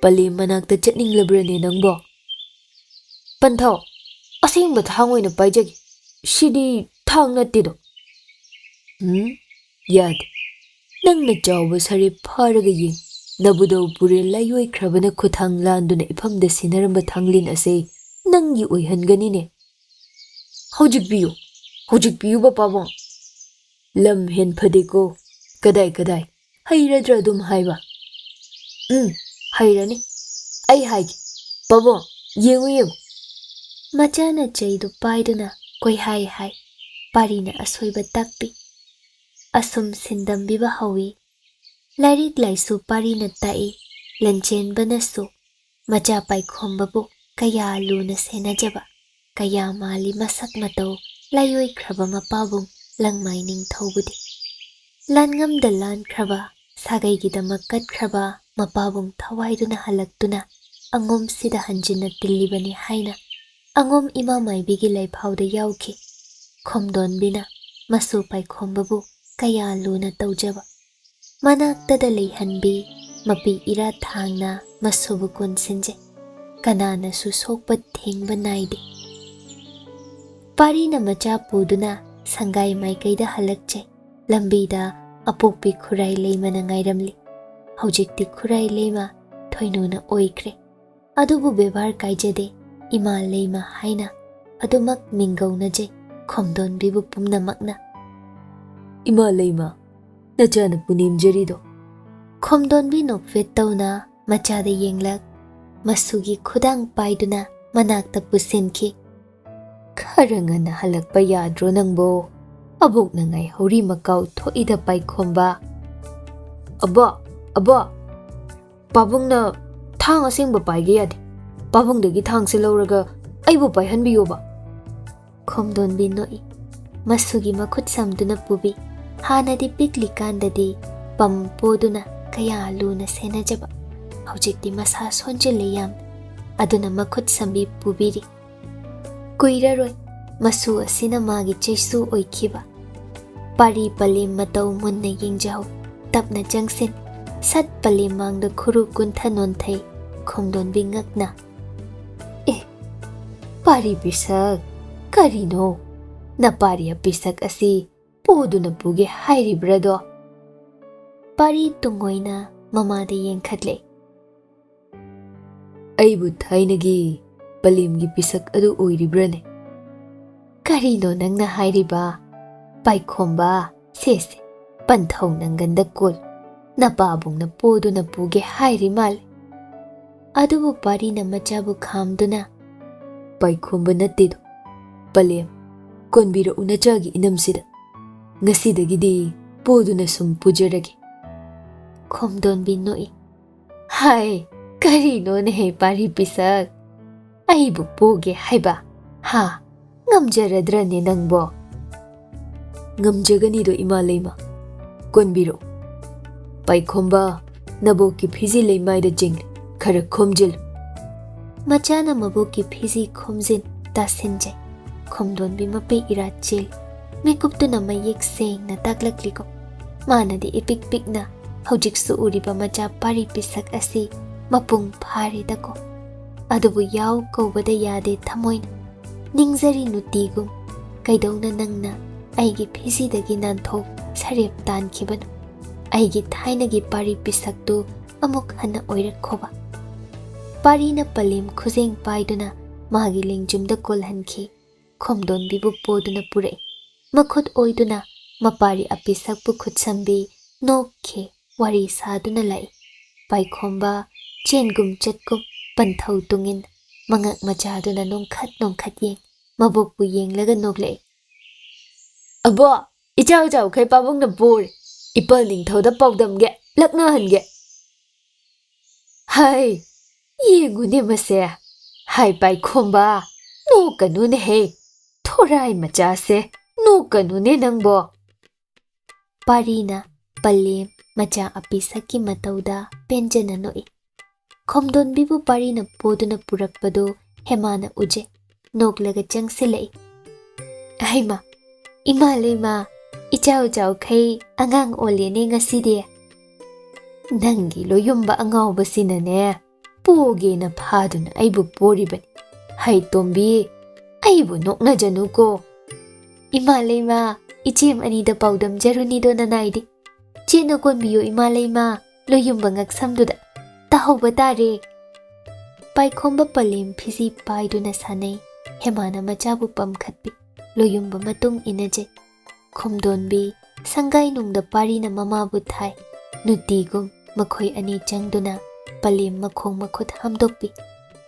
ꯄꯂꯦꯝ ꯃꯅꯥꯛꯇ ꯆꯠꯅꯤꯡꯂꯕ꯭ꯔꯅꯦ ꯅꯪꯕꯣ?" "ꯄꯟꯊꯧ, ꯑꯁꯦꯡꯕ ꯊꯥꯡ ꯑꯣꯏꯅ ꯄꯥꯏꯖꯒꯦ꯫ ꯁꯤꯗꯤ ꯊꯥꯡ ꯅꯠꯇꯦꯗꯣ꯫" "ꯎꯝ, ꯌꯥꯗꯦ꯫ ꯅꯪꯅ ꯆꯥꯎꯕ ꯁꯔꯦꯞ ꯐꯥꯔꯒ ꯌꯦꯡ꯫ ꯅꯕꯨꯗꯧ ꯄꯨꯔꯦꯜ ꯂꯥꯏꯑꯣꯏꯈ꯭ꯔꯕꯅ ꯈꯨꯊꯥꯡ ꯂꯥꯟꯗꯨꯅ ꯏꯐꯝꯗ ꯁꯤꯟꯅꯔꯝꯕ ꯊꯥꯡꯂꯦꯟ ꯑꯁꯦ ꯅꯪꯒꯤ ꯑꯣꯏꯍꯟꯒꯅꯤꯅꯦ꯫" "ꯍꯧꯖꯤꯛ ꯄꯤꯌꯨ, ꯍꯧꯖꯤꯛ ꯄꯤꯌꯨꯕ ꯄꯥꯕꯨꯡ꯫" "ꯂꯝ ꯍꯦꯟ ꯐꯗꯦꯀꯣ꯫ ꯀꯗꯥꯏ, ꯀꯗꯥꯏ? ꯍꯩꯔꯗ꯭ꯔꯥ ꯑꯗꯨꯝ ꯍꯥꯏꯕ?" "ꯎꯝ, ꯍꯩꯔꯅꯤ꯫ ꯑꯩ ꯍꯥꯏꯒꯦ꯫ ꯄꯥꯕꯨꯡ, ꯌꯦꯡꯉꯨ, ꯌꯦꯡꯉꯨ꯫" ꯃꯆꯥꯅ ꯆꯩꯗꯨ ꯄꯥꯏꯗꯨꯅ ꯀꯣꯏꯍꯥꯏ ꯍꯥꯏ꯫ ꯄꯥꯔꯤꯅ ꯑꯁꯣꯏꯕ ꯇꯥꯛꯄꯤ꯫ ꯑꯁꯨꯝ ꯁꯤꯟꯗꯝꯕꯤꯕ ꯍꯧꯏ꯫ ꯂꯥꯏꯔꯤꯛ ꯂꯥꯏꯁꯨ ꯄꯥꯔꯤꯅ ꯇꯥꯛꯏ꯫ ꯂꯟꯆꯦꯟꯕꯅꯁꯨ ꯃꯆꯥ ꯄꯥꯏꯈꯣꯝꯕꯕꯨ ꯀꯌꯥ ꯂꯨꯅ ꯁꯦꯟꯅꯖꯕ, ꯀꯌꯥ ꯃꯥꯜꯂꯤ ꯃꯁꯛ ꯃꯇꯧ ꯂꯥꯏꯑꯣꯏꯈ꯭ꯔꯕ ꯃꯄꯥꯕꯨꯡ ꯂꯪꯃꯥꯏ ꯅꯤꯡꯊꯧꯕꯨꯗꯤ꯫ ꯂꯥꯟꯉꯝꯗ ꯂꯥꯟꯈ꯭ꯔꯕ, ꯁꯥꯒꯩꯒꯤꯗꯃꯛ ꯀꯠꯈ꯭ꯔꯕ ꯃꯄꯥꯕꯨꯡ ꯊꯋꯥꯏꯗꯨꯅ ꯍꯜꯂꯛꯇꯨꯅ ꯑꯉꯣꯝꯁꯤꯗ ꯍꯟꯖꯤꯟꯅ ꯇꯤꯜꯂꯤꯕꯅꯤ ꯍꯥꯏꯅ ꯑꯉꯣꯝ ꯏꯃꯥ ꯃꯥꯏꯕꯤꯒꯤ ꯂꯩꯐꯥꯎꯗ ꯌꯥꯎꯈꯤ꯫ ꯈꯣꯝꯗꯣꯟꯕꯤꯅ ꯃꯁꯨ ꯄꯥꯏꯈꯣꯝꯕꯕꯨ ꯀꯌꯥ ꯂꯨꯅ ꯇꯧꯖꯕ꯫ ꯃꯅꯥꯛꯇꯗ ꯂꯩꯍꯟꯕꯤ, ꯃꯄꯤ ꯏꯔꯥ ꯊꯥꯡꯅ ꯃꯁꯨꯕꯨ ꯀꯣꯟꯁꯤꯟꯖꯩ꯫ ꯀꯅꯥꯅꯁꯨ ꯁꯣꯛꯄ ꯊꯦꯡꯕ ꯅꯥꯏꯗꯦ꯫ ꯄꯥꯔꯤꯅ ꯃꯆꯥ ꯄꯨꯗꯨꯅ ꯁꯪꯒꯥꯏ ꯃꯥꯏꯀꯩꯗ ꯍꯜꯂꯛꯆꯩ꯫ ꯂꯝꯕꯤꯗ ꯑꯄꯣꯛꯄꯤ ꯈꯨꯔꯥꯏ ꯂꯩꯃꯅ ꯉꯥꯏꯔꯝꯂꯤ꯫ ꯍꯧꯖꯤꯛꯇꯤ ꯈꯨꯔꯥꯏ ꯂꯩꯃ ꯊꯣꯏꯅꯨꯅ ꯑꯣꯏꯈ꯭ꯔꯦ꯫ ꯑꯗꯨꯕꯨ ꯕꯦꯕꯥꯔ ꯀꯥꯏꯖꯗꯦ, ꯏꯃꯥ ꯂꯩꯃ ꯍꯥꯏꯅ ꯑꯗꯨꯃꯛ ꯃꯤꯡꯒꯧꯅꯖꯩ ꯈꯣꯝꯗꯣꯟꯕꯤꯕꯨ ꯄꯨꯝꯅꯃꯛꯅ꯫ "ꯏꯃꯥ ꯂꯩꯃ, ꯅꯆꯥꯅ ꯄꯨꯅꯦꯝꯖꯔꯤꯗꯣ?" ꯈꯣꯝꯗꯣꯟꯕꯤ ꯅꯣꯛꯐꯦꯠ ꯇꯧꯅ ꯃꯆꯥꯗ ꯌꯦꯡꯂꯛ, ꯃꯁꯨꯒꯤ ꯈꯨꯗꯥꯡ ꯄꯥꯏꯗꯨꯅ ꯃꯅꯥꯛꯇ ꯄꯨꯁꯤꯟꯈꯤ꯫ "ꯈꯔ ꯉꯟꯅ ꯍꯜꯂꯛꯄ ꯌꯥꯗ꯭ꯔꯣ ꯅꯪꯕꯣ? ꯑꯕꯣꯛꯅ ꯉꯥꯏꯍꯧꯔꯤ ꯃꯀꯥꯎ ꯊꯣꯛꯏꯗ ꯄꯥꯏꯈꯣꯝꯕ꯫" "ꯑꯕꯣ, ꯑꯕꯣ, ꯄꯥꯕꯨꯡꯅ ꯊꯥꯡ ꯑꯁꯦꯡꯕ ꯄꯥꯏꯒꯦ ꯌꯥꯗꯦ꯫ ꯄꯥꯕꯨꯡꯗꯒꯤ ꯊꯥꯡꯁꯦ ꯂꯧꯔꯒ ꯑꯩꯕꯨ ꯄꯥꯏꯍꯟꯕꯤꯌꯣꯕ꯫" ꯈꯣꯝꯗꯣꯟꯕꯤ ꯅꯣꯛꯏ꯫ ꯃꯁꯨꯒꯤ ꯃꯈꯨꯠ ꯁꯝꯗꯨꯅ ꯄꯨꯕꯤ꯫ ꯍꯥꯟꯅꯗꯤ ꯄꯤꯛꯂꯤꯀꯥꯟꯗꯗꯤ ꯄꯝ ꯄꯣꯗꯨꯅ ꯀꯌꯥ ꯂꯨꯅ ꯁꯦꯟꯅꯖꯕ꯫ ꯍꯧꯖꯤꯛꯇꯤ ꯃꯁꯥ ꯁꯣꯟꯖꯤꯜꯂꯦ ꯌꯥꯝ꯫ ꯑꯗꯨꯅ ꯃꯈꯨꯠ ꯁꯝꯕꯤ ꯄꯨꯕꯤꯔꯤ꯫ ꯀꯨꯏꯔꯔꯣꯏ ꯃꯁꯨ ꯑꯁꯤꯅ ꯃꯥꯒꯤ ꯆꯩꯁꯨ ꯑꯣꯏꯈꯤꯕ꯫ ꯄꯥꯔꯤ ꯄꯂꯦꯝ ꯃꯇꯧ ꯃꯨꯟꯅ ꯌꯦꯡꯖꯍꯧ꯫ ꯇꯞꯅ ꯆꯪꯁꯤꯟ꯫ ꯁꯠ ꯄꯂꯦꯝ ꯃꯥꯡꯗ ꯈꯨꯔꯨ ꯀꯨꯟꯊ ꯅꯣꯟꯊꯩ꯫ ꯈꯣꯝꯗꯣꯟꯕꯤ ꯉꯛꯅ, "ꯑꯦ, ꯄꯥꯔꯤ ꯄꯤꯁꯛ, ꯀꯔꯤꯅꯣ? ꯅꯄꯥꯔꯤ ꯑꯄꯤꯁꯛ ꯑꯁꯤ ꯄꯨꯗꯨꯅ ꯄꯨꯒꯦ ꯍꯥꯏꯔꯤꯕ꯭ꯔꯥꯗꯣ?" ꯄꯥꯔꯤ ꯇꯨꯡꯑꯣꯏꯅ ꯃꯃꯥꯗ ꯌꯦꯡꯈꯠꯂꯦ꯫ "ꯑꯩꯕꯨ ꯊꯥꯏꯅꯒꯤ ꯄꯂꯦꯝꯒꯤ ꯄꯤꯁꯛ ꯑꯗꯨ ꯑꯣꯏꯔꯤꯕ꯭ꯔꯥꯅꯦ?" "ꯀꯔꯤꯅꯣ ꯅꯪꯅ ꯍꯥꯏꯔꯤꯕ? ꯄꯥꯏꯈꯣꯝꯕ, ꯁꯦ ꯁꯦ, ꯄꯟꯊꯧ ꯅꯪꯒꯟꯗ ꯀꯣꯜ꯫ ꯅꯄꯥꯕꯨꯡꯅ ꯄꯣꯗꯨꯅ ꯄꯨꯒꯦ ꯍꯥꯏꯔꯤ ꯃꯥꯜꯂꯦ꯫ ꯑꯗꯨꯕꯨ ꯄꯥꯔꯤꯅ ꯃꯆꯥꯕꯨ ꯈꯥꯝꯗꯨꯅ, "ꯄꯥꯏꯈꯣꯝꯕ ꯅꯠꯇꯦꯗꯣ, ꯄꯂꯦꯝ, ꯀꯣꯟꯕꯤꯔꯛꯎ ꯅꯆꯥꯒꯤ ꯏꯅꯝꯁꯤꯗ꯫ ꯉꯁꯤꯗꯒꯤꯗꯤ ꯄꯣꯗꯨꯅ ꯁꯨꯝ ꯄꯨꯖꯔꯒꯦ꯫" ꯈꯣꯝꯗꯣꯟꯕꯤ ꯅꯣꯛꯏ꯫ "ꯍꯥꯏ, ꯀꯔꯤꯅꯣꯅꯦꯍꯦ ꯄꯥꯔꯤ ꯄꯤꯁꯛ? ꯑꯩꯕꯨ ꯄꯣꯒꯦ ꯍꯥꯏꯕ? ꯍꯥ? ꯉꯝꯖꯔꯗ꯭ꯔꯅꯦ ꯅꯪꯕꯣ?" "ꯉꯝꯖꯒꯅꯤꯗꯣ ꯏꯃꯥ ꯂꯩꯃ꯫ ꯀꯣꯟꯕꯤꯔꯣ꯫ ꯄꯥꯏꯈꯣꯝꯕ, ꯅꯕꯣꯛꯀꯤ ꯐꯤꯖꯤ ꯂꯩꯃꯥꯏꯗ ꯆꯤꯡꯂꯤ꯫ ꯈꯔ ꯈꯣꯝꯖꯤꯜꯂꯨ꯫" ꯃꯆꯥꯅ ꯃꯕꯣꯛꯀꯤ ꯐꯤꯖꯤ ꯈꯣꯝꯖꯤꯟ ꯇꯥꯁꯤꯟꯖꯩ꯫ ꯈꯣꯝꯗꯣꯟꯕꯤ ꯃꯄꯤ ꯏꯔꯥ ꯆꯦꯜꯂꯤ꯫ ꯃꯤꯀꯨꯞꯇꯨꯅ ꯃꯌꯦꯛ ꯁꯦꯡꯅ ꯇꯥꯛꯂꯛꯂꯤꯀꯣ꯫ ꯃꯥꯅꯗꯤ ꯏꯄꯤꯛ ꯄꯤꯛꯅ ꯍꯧꯖꯤꯛꯁꯨ ꯎꯔꯤꯕ ꯃꯆꯥ ꯄꯥꯔꯤ ꯄꯤꯁꯛ ꯑꯁꯤ ꯃꯄꯨꯡ ꯐꯥꯔꯦꯗꯀꯣ꯫ ꯑꯗꯨꯕꯨ ꯌꯥꯎ ꯀꯧꯕꯗ ꯌꯥꯗꯦ ꯊꯃꯣꯏꯅ꯫ ꯅꯤꯡꯖꯔꯤ ꯅꯨꯡꯇꯤꯒꯨꯝ, ꯀꯩꯗꯧꯅ ꯅꯪꯅ ꯑꯩꯒꯤ ꯐꯤꯖꯤꯗꯒꯤ ꯅꯥꯟꯊꯣꯛ ꯁꯔꯦꯞ ꯇꯥꯟꯈꯤꯕꯅꯣ? ꯑꯩꯒꯤ ꯊꯥꯏꯅꯒꯤ ꯄꯥꯔꯤ ꯄꯤꯁꯛꯇꯨ ꯑꯃꯨꯛ ꯍꯟꯅ ꯑꯣꯏꯔꯛꯈꯣꯕ꯫ ꯄꯥꯔꯤꯅ ꯄꯂꯦꯝ ꯈꯨꯖꯦꯡ ꯄꯥꯏꯗꯨꯅ ꯃꯥꯒꯤ ꯂꯦꯡꯖꯨꯝꯗ ꯀꯣꯜꯍꯟꯈꯤ꯫ ꯈꯣꯝꯗꯣꯟꯕꯤꯕꯨ ꯄꯣꯗꯨꯅ ꯄꯨꯔꯛꯏ꯫ ꯃꯈꯨꯠ ꯑꯣꯏꯗꯨꯅ ꯃꯄꯥꯔꯤ ꯑꯄꯤꯁꯛꯄꯨ ꯈꯨꯠꯁꯝꯕꯤ ꯅꯣꯛꯈꯤ꯫ ꯋꯥꯔꯤ ꯁꯥꯗꯨꯅ ꯂꯥꯛꯏ꯫ ꯄꯥꯏꯈꯣꯝꯕ ꯆꯦꯟꯒꯨꯝ ꯆꯠꯀꯨꯝ ꯄꯟꯊꯧ ꯇꯨꯡꯏꯟ ꯃꯉꯛ ꯃꯆꯥꯗꯨꯅ ꯅꯣꯡꯈꯠ ꯅꯣꯡꯈꯠ ꯌꯦꯡ ꯃꯕꯣꯛꯄꯨ ꯌꯦꯡꯂꯒ ꯅꯣꯛꯂꯛꯏ꯫ "ꯑꯕꯣ, ꯏꯆꯥꯎ ꯆꯥꯎꯈꯩ ꯄꯥꯕꯨꯡꯅ ꯄꯣꯔꯦ꯫ ꯏꯄꯜ ꯅꯤꯡꯊꯧꯗ ꯄꯥꯎꯗꯝꯒꯦ, ꯂꯛꯅꯍꯟꯒꯦ꯫" "ꯍꯥꯏ, ꯌꯦꯡꯉꯨꯅꯦ ꯃꯁꯦ꯫ ꯍꯥꯏ ꯄꯥꯏꯈꯣꯝꯕ, ꯅꯣꯛꯀꯅꯨꯅꯦꯍꯦ꯫ ꯊꯣꯔꯥꯏ ꯃꯆꯥꯁꯦ, ꯅꯣꯛꯀꯅꯨꯅꯦ ꯅꯪꯕꯣ꯫" ꯄꯥꯔꯤꯅ ꯄꯂꯦꯝ ꯃꯆꯥ ꯑꯄꯤꯁꯛꯀꯤ ꯃꯇꯧꯗ ꯄꯦꯟꯖꯅ ꯅꯣꯛꯏ꯫ ꯈꯣꯝꯗꯣꯟꯕꯤꯕꯨ ꯄꯥꯔꯤꯅ ꯄꯣꯗꯨꯅ ꯄꯨꯔꯛꯄꯗꯨ ꯍꯦꯃꯥꯅ ꯎꯖꯩ꯫ ꯅꯣꯛꯂꯒ ꯆꯪꯁꯤꯜꯂꯛꯏ꯫ "ꯍꯩꯃꯥ, ꯏꯃꯥ ꯂꯩꯃ, ꯏꯆꯥꯎ ꯆꯥꯎꯈꯩ ꯑꯉꯥꯡ ꯑꯣꯜꯂꯦꯅꯦ ꯉꯁꯤꯗꯤ꯫ ꯅꯪꯒꯤ ꯂꯣꯌꯨꯝꯕ ꯑꯉꯥꯎꯕꯁꯤꯅꯅꯦ, ꯄꯣꯒꯦꯅ ꯐꯥꯗꯨꯅ ꯑꯩꯕꯨ ꯄꯣꯔꯤꯕꯅꯤ꯫ ꯍꯩ ꯇꯣꯝꯕꯤ, ꯑꯩꯕꯨ ꯅꯣꯛꯅꯖꯅꯨꯀꯣ꯫" "ꯏꯃꯥ ꯂꯩꯃ, ꯏꯆꯦꯝ ꯑꯅꯤꯗ ꯄꯥꯎꯗꯝꯖꯔꯨꯅꯤꯗꯣ ꯅꯅꯥꯏꯗꯤ꯫ ꯆꯦꯠꯅ ꯀꯣꯟꯕꯤꯌꯨ ꯏꯃꯥ ꯂꯩꯃ, ꯂꯣꯌꯨꯝꯕ ꯉꯛꯁꯝꯗꯨꯗ꯫ ꯇꯥꯍꯧꯕ ꯇꯥꯔꯦ꯫" ꯄꯥꯏꯈꯣꯝꯕ ꯄꯂꯦꯝ ꯐꯤꯖꯤ ꯄꯥꯏꯗꯨꯅ ꯁꯥꯟꯅꯩ꯫ ꯍꯦꯃꯥꯅ ꯃꯆꯥꯕꯨ ꯄꯝꯈꯠꯄꯤ꯫ ꯂꯣꯌꯨꯝꯕ ꯃꯇꯨꯡ ꯏꯟꯅꯖꯩ꯫ ꯈꯣꯝꯗꯣꯟꯕꯤ ꯁꯪꯒꯥꯏꯅꯨꯡꯗ ꯄꯥꯔꯤꯅ ꯃꯃꯥꯕꯨ ꯊꯥꯏ꯫ ꯅꯨꯡꯇꯤꯒꯨꯝ ꯃꯈꯣꯏ ꯑꯅꯤ ꯆꯪꯗꯨꯅ ꯄꯂꯦꯝ ꯃꯈꯣꯡ ꯃꯈꯨꯠ ꯍꯥꯝꯗꯣꯛꯄꯤ꯫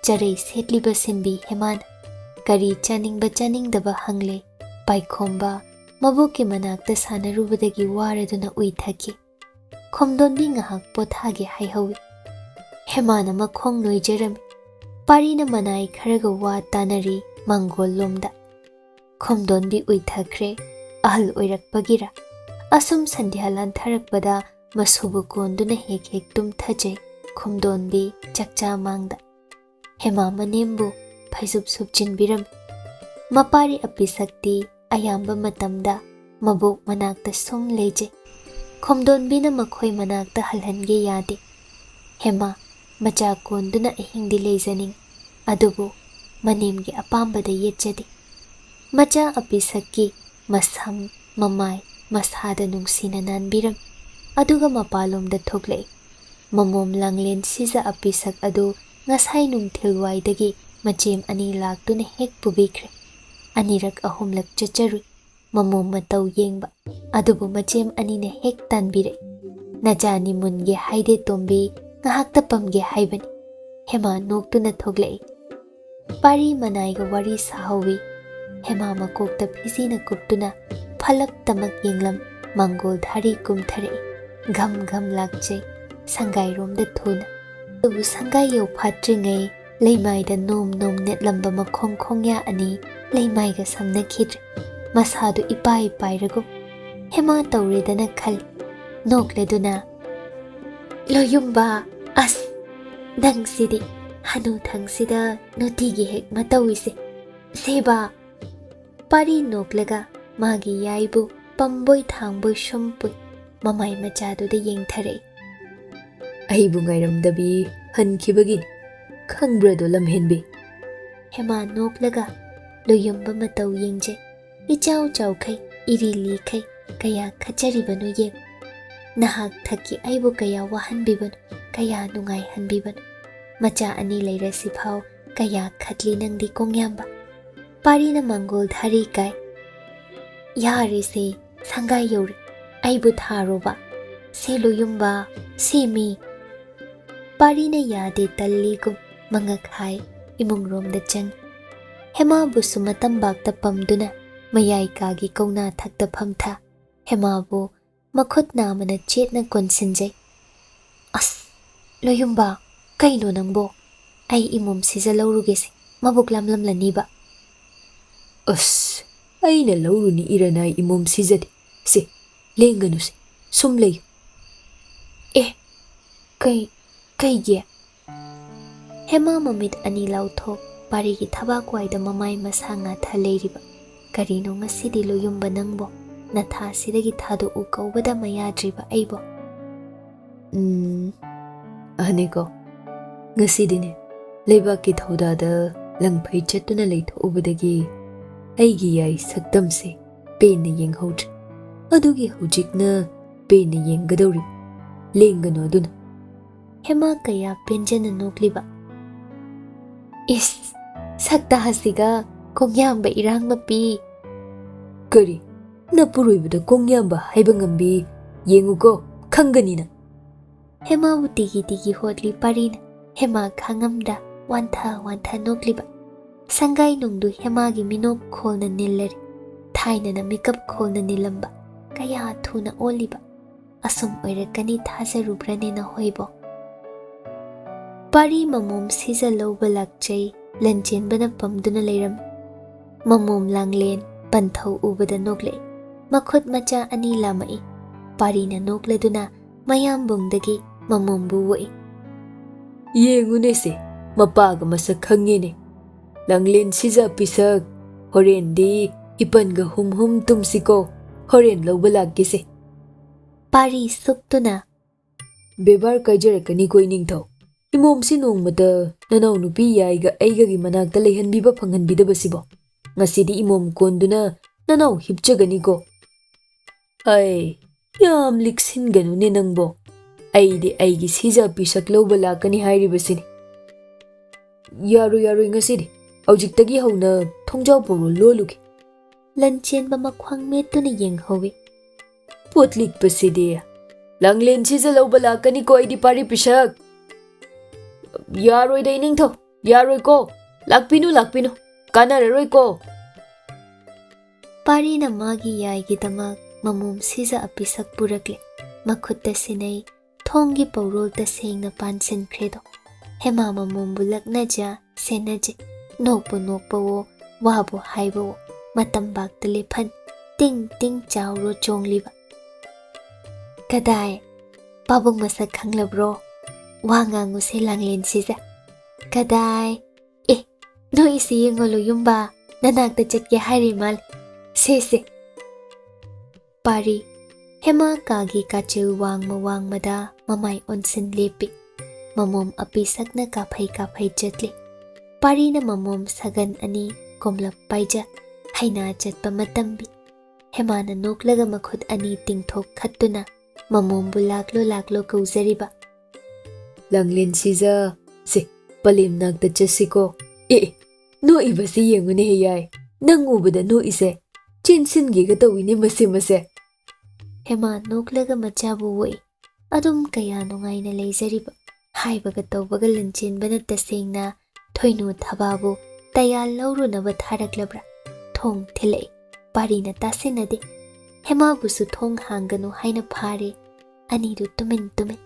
ꯆꯔꯩ ꯁꯦꯠꯂꯤꯕ ꯁꯤꯟꯕꯤ ꯍꯦꯃꯥꯅ ꯀꯔꯤ ꯆꯥꯅꯤꯡꯕ ꯆꯥꯅꯤꯡꯗꯕ ꯍꯪꯂꯦ꯫ ꯄꯥꯏꯈꯣꯝꯕ ꯃꯕꯣꯛꯀꯤ ꯃꯅꯥꯛꯇ ꯁꯥꯟꯅꯔꯨꯕꯗꯒꯤ ꯋꯥꯔꯗꯨꯅ ꯎꯏꯊꯈꯤ꯫ ꯈꯣꯝꯗꯣꯟꯕꯤ ꯉꯥꯏꯍꯥꯛ ꯄꯣꯊꯥꯒꯦ ꯍꯥꯏꯍꯧꯏ꯫ ꯍꯦꯃꯥꯅ ꯃꯈꯣꯡ ꯅꯣꯏꯖꯔꯝꯃꯤ꯫ ꯄꯥꯔꯤꯅ ꯃꯅꯥꯏ ꯈꯔꯒ ꯋꯥ ꯇꯥꯅꯔꯤ ꯃꯥꯡꯒꯣꯜ ꯂꯣꯝꯗ꯫ ꯈꯣꯝꯗꯣꯟꯕꯤ ꯎꯏꯊꯈ꯭ꯔꯦ꯫ ꯑꯍꯜ ꯑꯣꯏꯔꯛꯄꯒꯤꯔ? ꯑꯁꯨꯝ ꯁꯟꯙ꯭ꯌꯥ ꯂꯥꯟꯊꯔꯛꯄꯗ ꯃꯁꯨꯕꯨ ꯀꯣꯟꯗꯨꯅ ꯍꯦꯛ ꯍꯦꯛ ꯇꯨꯝꯊꯖꯩ ꯈꯣꯝꯗꯣꯟꯕꯤ ꯆꯥꯛꯆꯥ ꯃꯥꯡꯗ꯫ ꯍꯦꯃꯥ ꯃꯅꯦꯝꯕꯨ ꯐꯩꯖꯨꯞ ꯁꯨꯞꯆꯤꯟꯕꯤꯔꯝꯃꯤ꯫ ꯃꯄꯥꯔꯤ ꯑꯄꯤꯁꯛꯇꯤ ꯑꯌꯥꯝꯕ ꯃꯇꯝꯗ ꯃꯕꯣꯛ ꯃꯅꯥꯛꯇ ꯁꯨꯝ ꯂꯩꯖꯩ꯫ ꯈꯣꯝꯗꯣꯟꯕꯤꯅ ꯃꯈꯣꯏ ꯃꯅꯥꯛꯇ ꯍꯜꯍꯟꯒꯦ ꯌꯥꯗꯦ꯫ ꯍꯦꯃꯥ ꯃꯆꯥ ꯀꯣꯟꯗꯨꯅ ꯑꯍꯤꯡꯗꯤ ꯂꯩꯖꯅꯤꯡ, ꯑꯗꯨꯕꯨ ꯃꯅꯦꯝꯒꯤ ꯑꯄꯥꯝꯕꯗ ꯌꯦꯠꯆꯗꯦ꯫ ꯃꯆꯥ ꯑꯄꯤꯁꯛꯀꯤ ꯃꯁꯝ, ꯃꯃꯥꯏ, ꯃꯁꯥꯗ ꯅꯨꯡꯁꯤꯅ ꯅꯥꯟꯕꯤꯔꯝꯃꯤ꯫ ꯑꯗꯨꯒ ꯃꯄꯥꯂꯣꯝꯗ ꯊꯣꯛꯂꯛꯏ꯫ ꯃꯃꯣꯝ ꯂꯥꯡꯂꯦꯟ ꯁꯤꯖ ꯑꯄꯤꯁꯛ ꯑꯗꯨ ꯉꯁꯥꯏ ꯅꯨꯡꯊꯤꯜꯋꯥꯏꯗꯒꯤ ꯃꯆꯦꯝ ꯑꯅꯤ ꯂꯥꯛꯇꯨꯅ ꯍꯦꯛ ꯄꯨꯕꯤꯈ꯭ꯔꯦ꯫ ꯑꯅꯤꯔꯛ ꯑꯍꯨꯝꯂꯛ ꯆꯠꯆꯔꯨꯏ ꯃꯃꯣꯝ ꯃꯇꯧ ꯌꯦꯡꯕ꯫ ꯑꯗꯨꯕꯨ ꯃꯆꯦꯝ ꯑꯅꯤꯅ ꯍꯦꯛ ꯇꯥꯟꯕꯤꯔꯛꯏ꯫ "ꯅꯆꯥꯅꯤ ꯃꯨꯟꯒꯦ ꯍꯥꯏꯗꯦ ꯇꯣꯝꯕꯤ, ꯉꯥꯏꯍꯥꯛꯇ ꯄꯝꯒꯦ ꯍꯥꯏꯕꯅꯤ"꯫ ꯍꯦꯃꯥ ꯅꯣꯛꯇꯨꯅ ꯊꯣꯛꯂꯛꯏ꯫ ꯄꯥꯔꯤ ꯃꯅꯥꯏꯒ ꯋꯥꯔꯤ ꯁꯥꯍꯧꯏ꯫ ꯍꯦꯃꯥ ꯃꯀꯣꯛꯇ ꯐꯤꯖꯤꯅ ꯀꯨꯞꯇꯨꯅ ꯐꯂꯞꯇꯃꯛ ꯌꯦꯡꯂꯝ ꯃꯥꯡꯒꯣꯜ ꯙꯥꯔꯤ ꯀꯨꯝꯊꯔꯛꯏ꯫ ꯘꯝ ꯘꯝ ꯂꯥꯛꯆꯩ ꯁꯪꯒꯥꯏꯔꯣꯝꯗ ꯊꯨꯅ꯫ ꯑꯗꯨꯕꯨ ꯁꯪꯒꯥꯏ ꯌꯧꯐꯥꯠꯇ꯭ꯔꯤꯉꯩ ꯂꯩꯃꯥꯏꯗ ꯅꯣꯝ ꯅꯣꯝ ꯅꯦꯠꯂꯝꯕ ꯃꯈꯣꯡ ꯈꯣꯡꯌꯥ ꯑꯅꯤ ꯂꯩꯃꯥꯏꯒ ꯁꯝꯅꯈꯤꯗ꯭ꯔꯦ꯫ ꯃꯁꯥꯗꯨ ꯏꯄꯥꯏ ꯄꯥꯏꯔꯒꯨꯝ ꯍꯦꯃꯥ ꯇꯧꯔꯦꯗꯅ ꯈꯜꯂꯤ꯫ ꯅꯣꯛꯂꯗꯨꯅ, "ꯂꯣꯌꯨꯝꯕ, ꯑꯁ, ꯅꯪꯁꯤꯗꯤ ꯍꯅꯨꯊꯪꯁꯤꯗ ꯅꯨꯡꯇꯤꯒꯤ ꯍꯦꯛ ꯃꯇꯧꯏꯁꯦ꯫ ꯁꯦꯕꯥ!" ꯄꯥꯔꯤ ꯅꯣꯛꯂꯒ ꯃꯥꯒꯤ ꯌꯥꯏꯕꯨ ꯄꯝꯕꯣꯏ ꯊꯥꯡꯕꯣꯏ ꯁꯨꯝ ꯄꯨꯏ꯫ ꯃꯃꯥꯏ ꯃꯆꯥꯗꯨꯗ ꯌꯦꯡꯊꯔꯛꯏ꯫ "ꯑꯩꯕꯨ ꯉꯥꯏꯔꯝꯗꯕꯤ ꯍꯟꯈꯤꯕꯒꯤꯅꯤ, ꯈꯪꯕ꯭ꯔꯗꯣ ꯂꯝꯍꯦꯟꯕꯤ?" ꯍꯦꯃꯥ ꯅꯣꯛꯂꯒ ꯂꯣꯌꯨꯝꯕ ꯃꯇꯧ ꯌꯦꯡꯖꯩ꯫ ꯏꯆꯥꯎ ꯆꯥꯎꯈꯩ, ꯏꯔꯤ ꯂꯤꯈꯩ ꯀꯌꯥ ꯈꯠꯆꯔꯤꯕꯅꯣ ꯌꯦꯡꯉꯨ꯫ ꯅꯍꯥꯛ ꯊꯛꯀꯤ ꯑꯩꯕꯨ ꯀꯌꯥ ꯋꯥꯍꯟꯕꯤꯕꯅꯣ, ꯀꯌꯥ ꯅꯨꯡꯉꯥꯏꯍꯟꯕꯤꯕꯅꯣ꯫ ꯃꯆꯥ ꯑꯅꯤ ꯂꯩꯔꯁꯤꯐꯥꯎ ꯀꯌꯥ ꯈꯠꯂꯤ ꯅꯪꯗꯤ ꯀꯣꯡꯌꯥꯝꯕ꯫ ꯄꯥꯔꯤꯅ ꯃꯥꯡꯒꯣꯜ ꯙꯥꯔꯤ ꯀꯥꯏ꯫ "ꯌꯥꯔꯦꯁꯦ, ꯁꯪꯒꯥꯏ ꯌꯧꯔꯦ꯫ ꯑꯩꯕꯨ ꯊꯥꯔꯣꯕ꯫ "ꯁꯤ ꯂꯣꯌꯨꯝꯕ, ꯁꯤ ꯃꯤ"꯫ ꯄꯥꯔꯤꯅ ꯌꯥꯗꯦ ꯇꯜꯂꯤꯒꯨꯝ ꯃꯉꯛ ꯍꯥꯏ ꯏꯃꯨꯡꯔꯣꯝꯗ ꯆꯪ꯫ ꯍꯦꯃꯥꯕꯨꯁꯨ ꯃꯇꯝꯕꯥꯛꯇ ꯄꯝꯗꯨꯅ ꯃꯌꯥꯏ ꯀꯥꯒꯤ ꯀꯧꯅꯥ ꯊꯛꯇ ꯐꯝꯊ꯫ ꯍꯦꯃꯥꯕꯨ ꯃꯈꯨꯠ ꯅꯥꯝꯃꯅ ꯆꯦꯠꯅ ꯀꯣꯟꯁꯤꯟꯖꯩ꯫ "ꯑꯁ, ꯂꯣꯌꯨꯝꯕ, ꯀꯩꯅꯣ ꯅꯪꯕꯣ? ꯑꯩ ꯏꯃꯣꯝ ꯁꯤꯖ ꯂꯧꯔꯨꯒꯦꯁꯦ, ꯃꯕꯨꯛ ꯂꯥꯝꯂꯝꯂꯅꯤꯕ"꯫ "ꯑꯁ, ꯑꯩꯅ ꯂꯧꯔꯨꯅꯤ ꯏꯔꯅꯥꯏ ꯏꯃꯣꯝ ꯁꯤꯖꯗꯤ꯫ ꯁꯦ, ꯂꯦꯡꯒꯅꯨꯁꯦ, ꯁꯨꯝ ꯂꯩꯌꯨ"꯫ "ꯑꯦ, ꯀꯩ, ꯀꯩꯒꯤ?" ꯍꯦꯃꯥ ꯃꯃꯤꯠ ꯑꯅꯤ ꯂꯥꯎꯊꯣꯛ, ꯄꯥꯔꯤꯒꯤ ꯊꯕꯥꯛ ꯋꯥꯏꯗ ꯃꯃꯥꯏ ꯃꯁꯥ ꯉꯥꯊ ꯂꯩꯔꯤꯕ꯫ "ꯀꯔꯤꯅꯣ ꯉꯁꯤꯗꯤ ꯂꯣꯌꯨꯝꯕ ꯅꯪꯕꯣ? ꯅꯊꯥꯁꯤꯗꯒꯤ ꯊꯥꯗꯣꯛꯎ ꯀꯧꯕꯗ ꯃꯌꯥꯗ꯭ꯔꯤꯕ ꯑꯩꯕꯣ?" "ꯎꯝ, ꯑꯍꯅꯦꯀꯣ, ꯉꯁꯤꯗꯤꯅꯦ, ꯂꯩꯕꯥꯛꯀꯤ ꯊꯧꯗꯥꯗ ꯂꯪꯐꯩ ꯆꯠꯇꯨꯅ ꯂꯩꯊꯣꯛꯎꯕꯗꯒꯤ ꯑꯩꯒꯤ ꯌꯥꯏ ꯁꯛꯇꯝꯁꯦ ꯄꯦꯟꯅ ꯌꯦꯡꯍꯧꯗ꯭ꯔꯦ꯫ ꯑꯗꯨꯒꯤ ꯍꯧꯖꯤꯛꯅ ꯄꯦꯟꯅ ꯌꯦꯡꯒꯗꯧꯔꯤ꯫ ꯂꯦꯡꯒꯅꯨ ꯑꯗꯨꯅ"꯫ ꯍꯦꯃꯥ ꯀꯌꯥ ꯄꯦꯟꯖꯅ ꯅꯣꯛꯂꯤꯕ꯫ "ꯏꯁ, ꯁꯛꯇꯥꯁꯤꯒ ꯀꯣꯡꯌꯥꯝꯕ ꯏꯔꯥꯡ ꯃꯄꯤ"꯫ "ꯀꯔꯤ? ꯅꯄꯨꯔꯣꯏꯕꯗ ꯀꯣꯡꯌꯥꯝꯕ ꯍꯥꯏꯕ ꯉꯝꯕꯤ? ꯌꯦꯡꯉꯨꯀꯣ, ꯈꯪꯒꯅꯤ ꯅꯪ"꯫ ꯍꯦꯃꯥꯕꯨ ꯇꯤꯒꯤ ꯇꯤꯒꯤ ꯍꯣꯠꯂꯤ ꯄꯥꯔꯤꯅ꯫ ꯍꯦꯃꯥ ꯈꯥꯡꯉꯝꯗ ꯋꯥꯟꯊ ꯋꯥꯟꯊ ꯅꯣꯛꯂꯤꯕ꯫ ꯁꯪꯒꯥꯏ ꯅꯨꯡꯗꯨ ꯍꯦꯃꯥꯒꯤ ꯃꯤꯅꯣꯛ ꯈꯣꯜꯅ ꯅꯤꯜꯂꯔꯤ꯫ ꯊꯥꯏꯅꯅ ꯃꯤꯀꯞ ꯈꯣꯜꯅ ꯅꯤꯜꯂꯝꯕ ꯀꯌꯥ ꯊꯨꯅ ꯑꯣꯜꯂꯤꯕ꯫ ꯑꯁꯨꯝ ꯑꯣꯏꯔꯛꯀꯅꯤ ꯊꯥꯖꯔꯨꯕ꯭ꯔꯅꯦ ꯅꯈꯣꯏꯕꯣ? ꯄꯥꯔꯤ ꯃꯃꯣꯝ ꯁꯤꯖ ꯂꯧꯕ ꯂꯥꯛꯆꯩ, ꯂꯟꯆꯦꯟꯕꯅ ꯄꯝꯗꯨꯅ ꯂꯩꯔꯝꯃꯤ꯫ ꯃꯃꯣꯝ ꯂꯥꯡꯂꯦꯟ ꯄꯟꯊꯧ ꯎꯕꯗ ꯅꯣꯛꯂꯛꯏ꯫ ꯃꯈꯨꯠ ꯃꯆꯥ ꯑꯅꯤ ꯂꯥꯝꯃꯛꯏ꯫ ꯄꯥꯔꯤꯅ ꯅꯣꯛꯂꯗꯨꯅ ꯃꯌꯥꯝꯕꯨꯡꯗꯒꯤ ꯃꯃꯣꯝꯕꯨ ꯑꯣꯛꯏ꯫ "ꯌꯦꯡꯉꯨꯅꯦꯁꯦ, ꯃꯄꯥꯒ ꯃꯁꯛ ꯈꯪꯉꯦꯅꯦ꯫ ꯂꯥꯡꯂꯦꯟ ꯁꯤꯖ ꯄꯤꯁꯛ, ꯍꯣꯔꯦꯟꯗꯤ ꯏꯄꯟꯒ ꯍꯨꯝ ꯍꯨꯝ ꯇꯨꯝꯁꯤꯀꯣ, ꯍꯣꯔꯦꯟ ꯂꯧꯕ ꯂꯥꯛꯀꯦꯁꯦ"꯫ ꯄꯥꯔꯤ ꯁꯨꯛꯇꯨꯅ, "ꯕꯦꯕꯥꯔ ꯀꯥꯏꯖꯔꯛꯀꯅꯤꯀꯣ ꯏꯅꯤꯡꯊꯧ꯫ ꯏꯃꯣꯝꯁꯤ ꯅꯣꯡꯃꯇ ꯅꯅꯥꯎ ꯅꯨꯄꯤ ꯌꯥꯏꯒ ꯑꯩꯒꯒꯤ ꯃꯅꯥꯛꯇ ꯂꯩꯍꯟꯕꯤꯕ ꯐꯪꯍꯟꯕꯤꯗꯕꯁꯤꯕꯣ꯫ ꯉꯁꯤꯗꯤ ꯏꯃꯣꯝ ꯀꯣꯟꯗꯨꯅ ꯅꯅꯥꯎ ꯍꯤꯞꯆꯒꯅꯤꯀꯣ"꯫ "ꯑꯩ, ꯌꯥꯝ ꯂꯤꯛꯁꯤꯟꯒꯅꯨꯅꯦ ꯅꯪꯕꯣ꯫ ꯑꯩꯗꯤ ꯑꯩꯒꯤ ꯁꯤꯖ ꯄꯤꯁꯛ ꯂꯧꯕ ꯂꯥꯛꯀꯅꯤ ꯍꯥꯏꯔꯤꯕꯁꯤꯅꯤ"꯫ "ꯌꯥꯔꯣꯏ, ꯌꯥꯔꯣꯏ, ꯉꯁꯤꯗꯤ꯫ ꯍꯧꯖꯤꯛꯇꯒꯤ ꯍꯧꯅ ꯊꯣꯡꯖꯥꯎ ꯄꯣꯔꯣ ꯂꯣꯜꯂꯨꯒꯦ"꯫ ꯂꯟꯆꯦꯟꯕ ꯃꯈ꯭ꯋꯥꯡ ꯃꯦꯠꯇꯨꯅ ꯌꯦꯡꯍꯧꯏ꯫ "ꯄꯣꯠ ꯂꯤꯛꯄꯁꯤꯗꯤ"꯫ "ꯂꯥꯡꯂꯦꯟ ꯁꯤꯖ ꯂꯧꯕ ꯂꯥꯛꯀꯅꯤꯀꯣ ꯑꯩꯗꯤ, ꯄꯥꯔꯤ ꯄꯤꯁꯛ!" "ꯌꯥꯔꯣꯏꯗ, ꯏꯅꯤꯡꯊꯧ, ꯌꯥꯔꯣꯏꯀꯣ꯫ ꯂꯥꯛꯄꯤꯅꯨ, ꯂꯥꯛꯄꯤꯅꯨ, ꯀꯥꯟꯅꯔꯔꯣꯏꯀꯣ꯫" ꯄꯥꯔꯤꯅ ꯃꯥꯒꯤ ꯌꯥꯏꯒꯤꯗꯃꯛ ꯃꯃꯣꯝ ꯁꯤꯖ ꯑꯄꯤꯁꯛ ꯄꯨꯔꯛꯂꯦ꯫ ꯃꯈꯨꯠꯇ ꯁꯤꯟꯅꯩ, ꯊꯣꯡꯒꯤ ꯄꯧꯔꯣꯜ ꯇꯁꯦꯡꯅ ꯄꯥꯟꯁꯤꯟꯈ꯭ꯔꯦꯗꯣ꯫ ꯍꯦꯃꯥ ꯃꯃꯣꯝꯕꯨ ꯂꯛꯅꯖ ꯁꯦꯟꯅꯖ, ꯅꯣꯛꯄꯨ ꯅꯣꯛꯄꯋꯣ, ꯋꯥꯕꯨ ꯍꯥꯏꯕꯋꯣ, ꯃꯇꯝꯕꯥꯛꯇ ꯂꯦꯞꯍꯟ, ꯇꯤꯡ ꯇꯤꯡ ꯆꯥꯎꯔꯣ ꯆꯣꯡꯂꯤꯕ꯫ "ꯀꯗꯥꯏ? ꯄꯥꯕꯨꯡ ꯃꯁꯛ ꯈꯪꯂꯕ꯭ꯔꯣ? ꯋꯥ ꯉꯥꯡꯉꯨꯁꯦ ꯂꯥꯡꯂꯦꯟꯁꯤꯗ꯫ ꯀꯗꯥꯏ? ꯑꯦ, ꯅꯣꯛꯏꯁꯤ ꯌꯦꯡꯉꯣ ꯂꯣꯌꯨꯝꯕ, ꯅꯅꯥꯛꯇ ꯆꯠꯀꯦ ꯍꯥꯏꯔꯤ ꯃꯥꯜꯂꯦ꯫ ꯁꯦ, ꯁꯦ꯫" ꯄꯥꯔꯤ꯫ ꯍꯦꯃꯥ ꯀꯥꯒꯤ ꯀꯥꯆꯤꯜ ꯋꯥꯡꯃ ꯋꯥꯡꯃꯗ ꯃꯃꯥꯏ ꯑꯣꯟꯁꯤꯟ ꯂꯦꯞꯄꯤ꯫ ꯃꯃꯣꯝ ꯑꯄꯤꯁꯛꯅ ꯀꯥꯐꯩ ꯀꯥꯐꯩ ꯆꯠꯂꯤ꯫ ꯄꯥꯔꯤꯅ ꯃꯃꯣꯝ ꯁꯒꯟ ꯑꯅꯤ ꯀꯣꯝꯂꯞ ꯄꯥꯏꯖ ꯍꯩꯅꯥ ꯆꯠꯄ ꯃꯇꯝꯕꯤ꯫ ꯍꯦꯃꯥꯅ ꯅꯣꯛꯂꯒ ꯃꯈꯨꯠ ꯑꯅꯤ ꯇꯤꯡꯊꯣꯛ ꯈꯠꯇꯨꯅ ꯃꯃꯣꯝꯕꯨ ꯂꯥꯛꯂꯣ ꯂꯥꯛꯂꯣ ꯀꯧꯖꯔꯤꯕ꯫ "ꯂꯥꯡꯂꯦꯟ ꯁꯤꯖ, ꯁꯦ, ꯄꯂꯦꯝ ꯅꯥꯛꯇ ꯆꯠꯁꯤꯀꯣ꯫ ꯑꯦ, ꯑꯦ, ꯅꯣꯛꯏꯕꯁꯤ ꯌꯦꯡꯉꯨꯅꯦ ꯍꯦ ꯌꯥꯏ, ꯅꯪ ꯎꯕꯗ ꯅꯣꯛꯏꯁꯦ꯫ ꯆꯦꯟꯁꯤꯟꯒꯦꯒ ꯇꯧꯏꯅꯦ ꯃꯁꯦ, ꯃꯁꯦ꯫" ꯍꯦꯃꯥ ꯅꯣꯛꯂꯒ ꯃꯆꯥꯕꯨ ꯑꯣꯛꯏ꯫ ꯑꯗꯨꯝ ꯀꯌꯥ ꯅꯨꯡꯉꯥꯏꯅ ꯂꯩꯖꯔꯤꯕ꯫ ꯍꯥꯏꯕꯒ ꯇꯧꯕꯒ ꯂꯟꯆꯦꯟꯕꯅ ꯇꯁꯦꯡꯅ ꯊꯣꯏꯅꯨ ꯊꯕꯥꯕꯨ ꯇꯌꯥꯜ ꯂꯧꯔꯨꯅꯕ ꯊꯥꯔꯛꯂꯕ꯭ꯔꯥ? ꯊꯣꯡ ꯊꯤꯜꯂꯛꯏ꯫ ꯄꯥꯔꯤꯅ ꯇꯥꯁꯤꯟꯅꯗꯦ꯫ ꯍꯦꯃꯥꯕꯨꯁꯨ ꯊꯣꯡ ꯍꯥꯡꯒꯅꯨ ꯍꯥꯏꯅ ꯐꯥꯔꯦ꯫ ꯑꯅꯤꯗꯨ ꯇꯨꯃꯤꯟ ꯇꯨꯃꯤꯟ꯫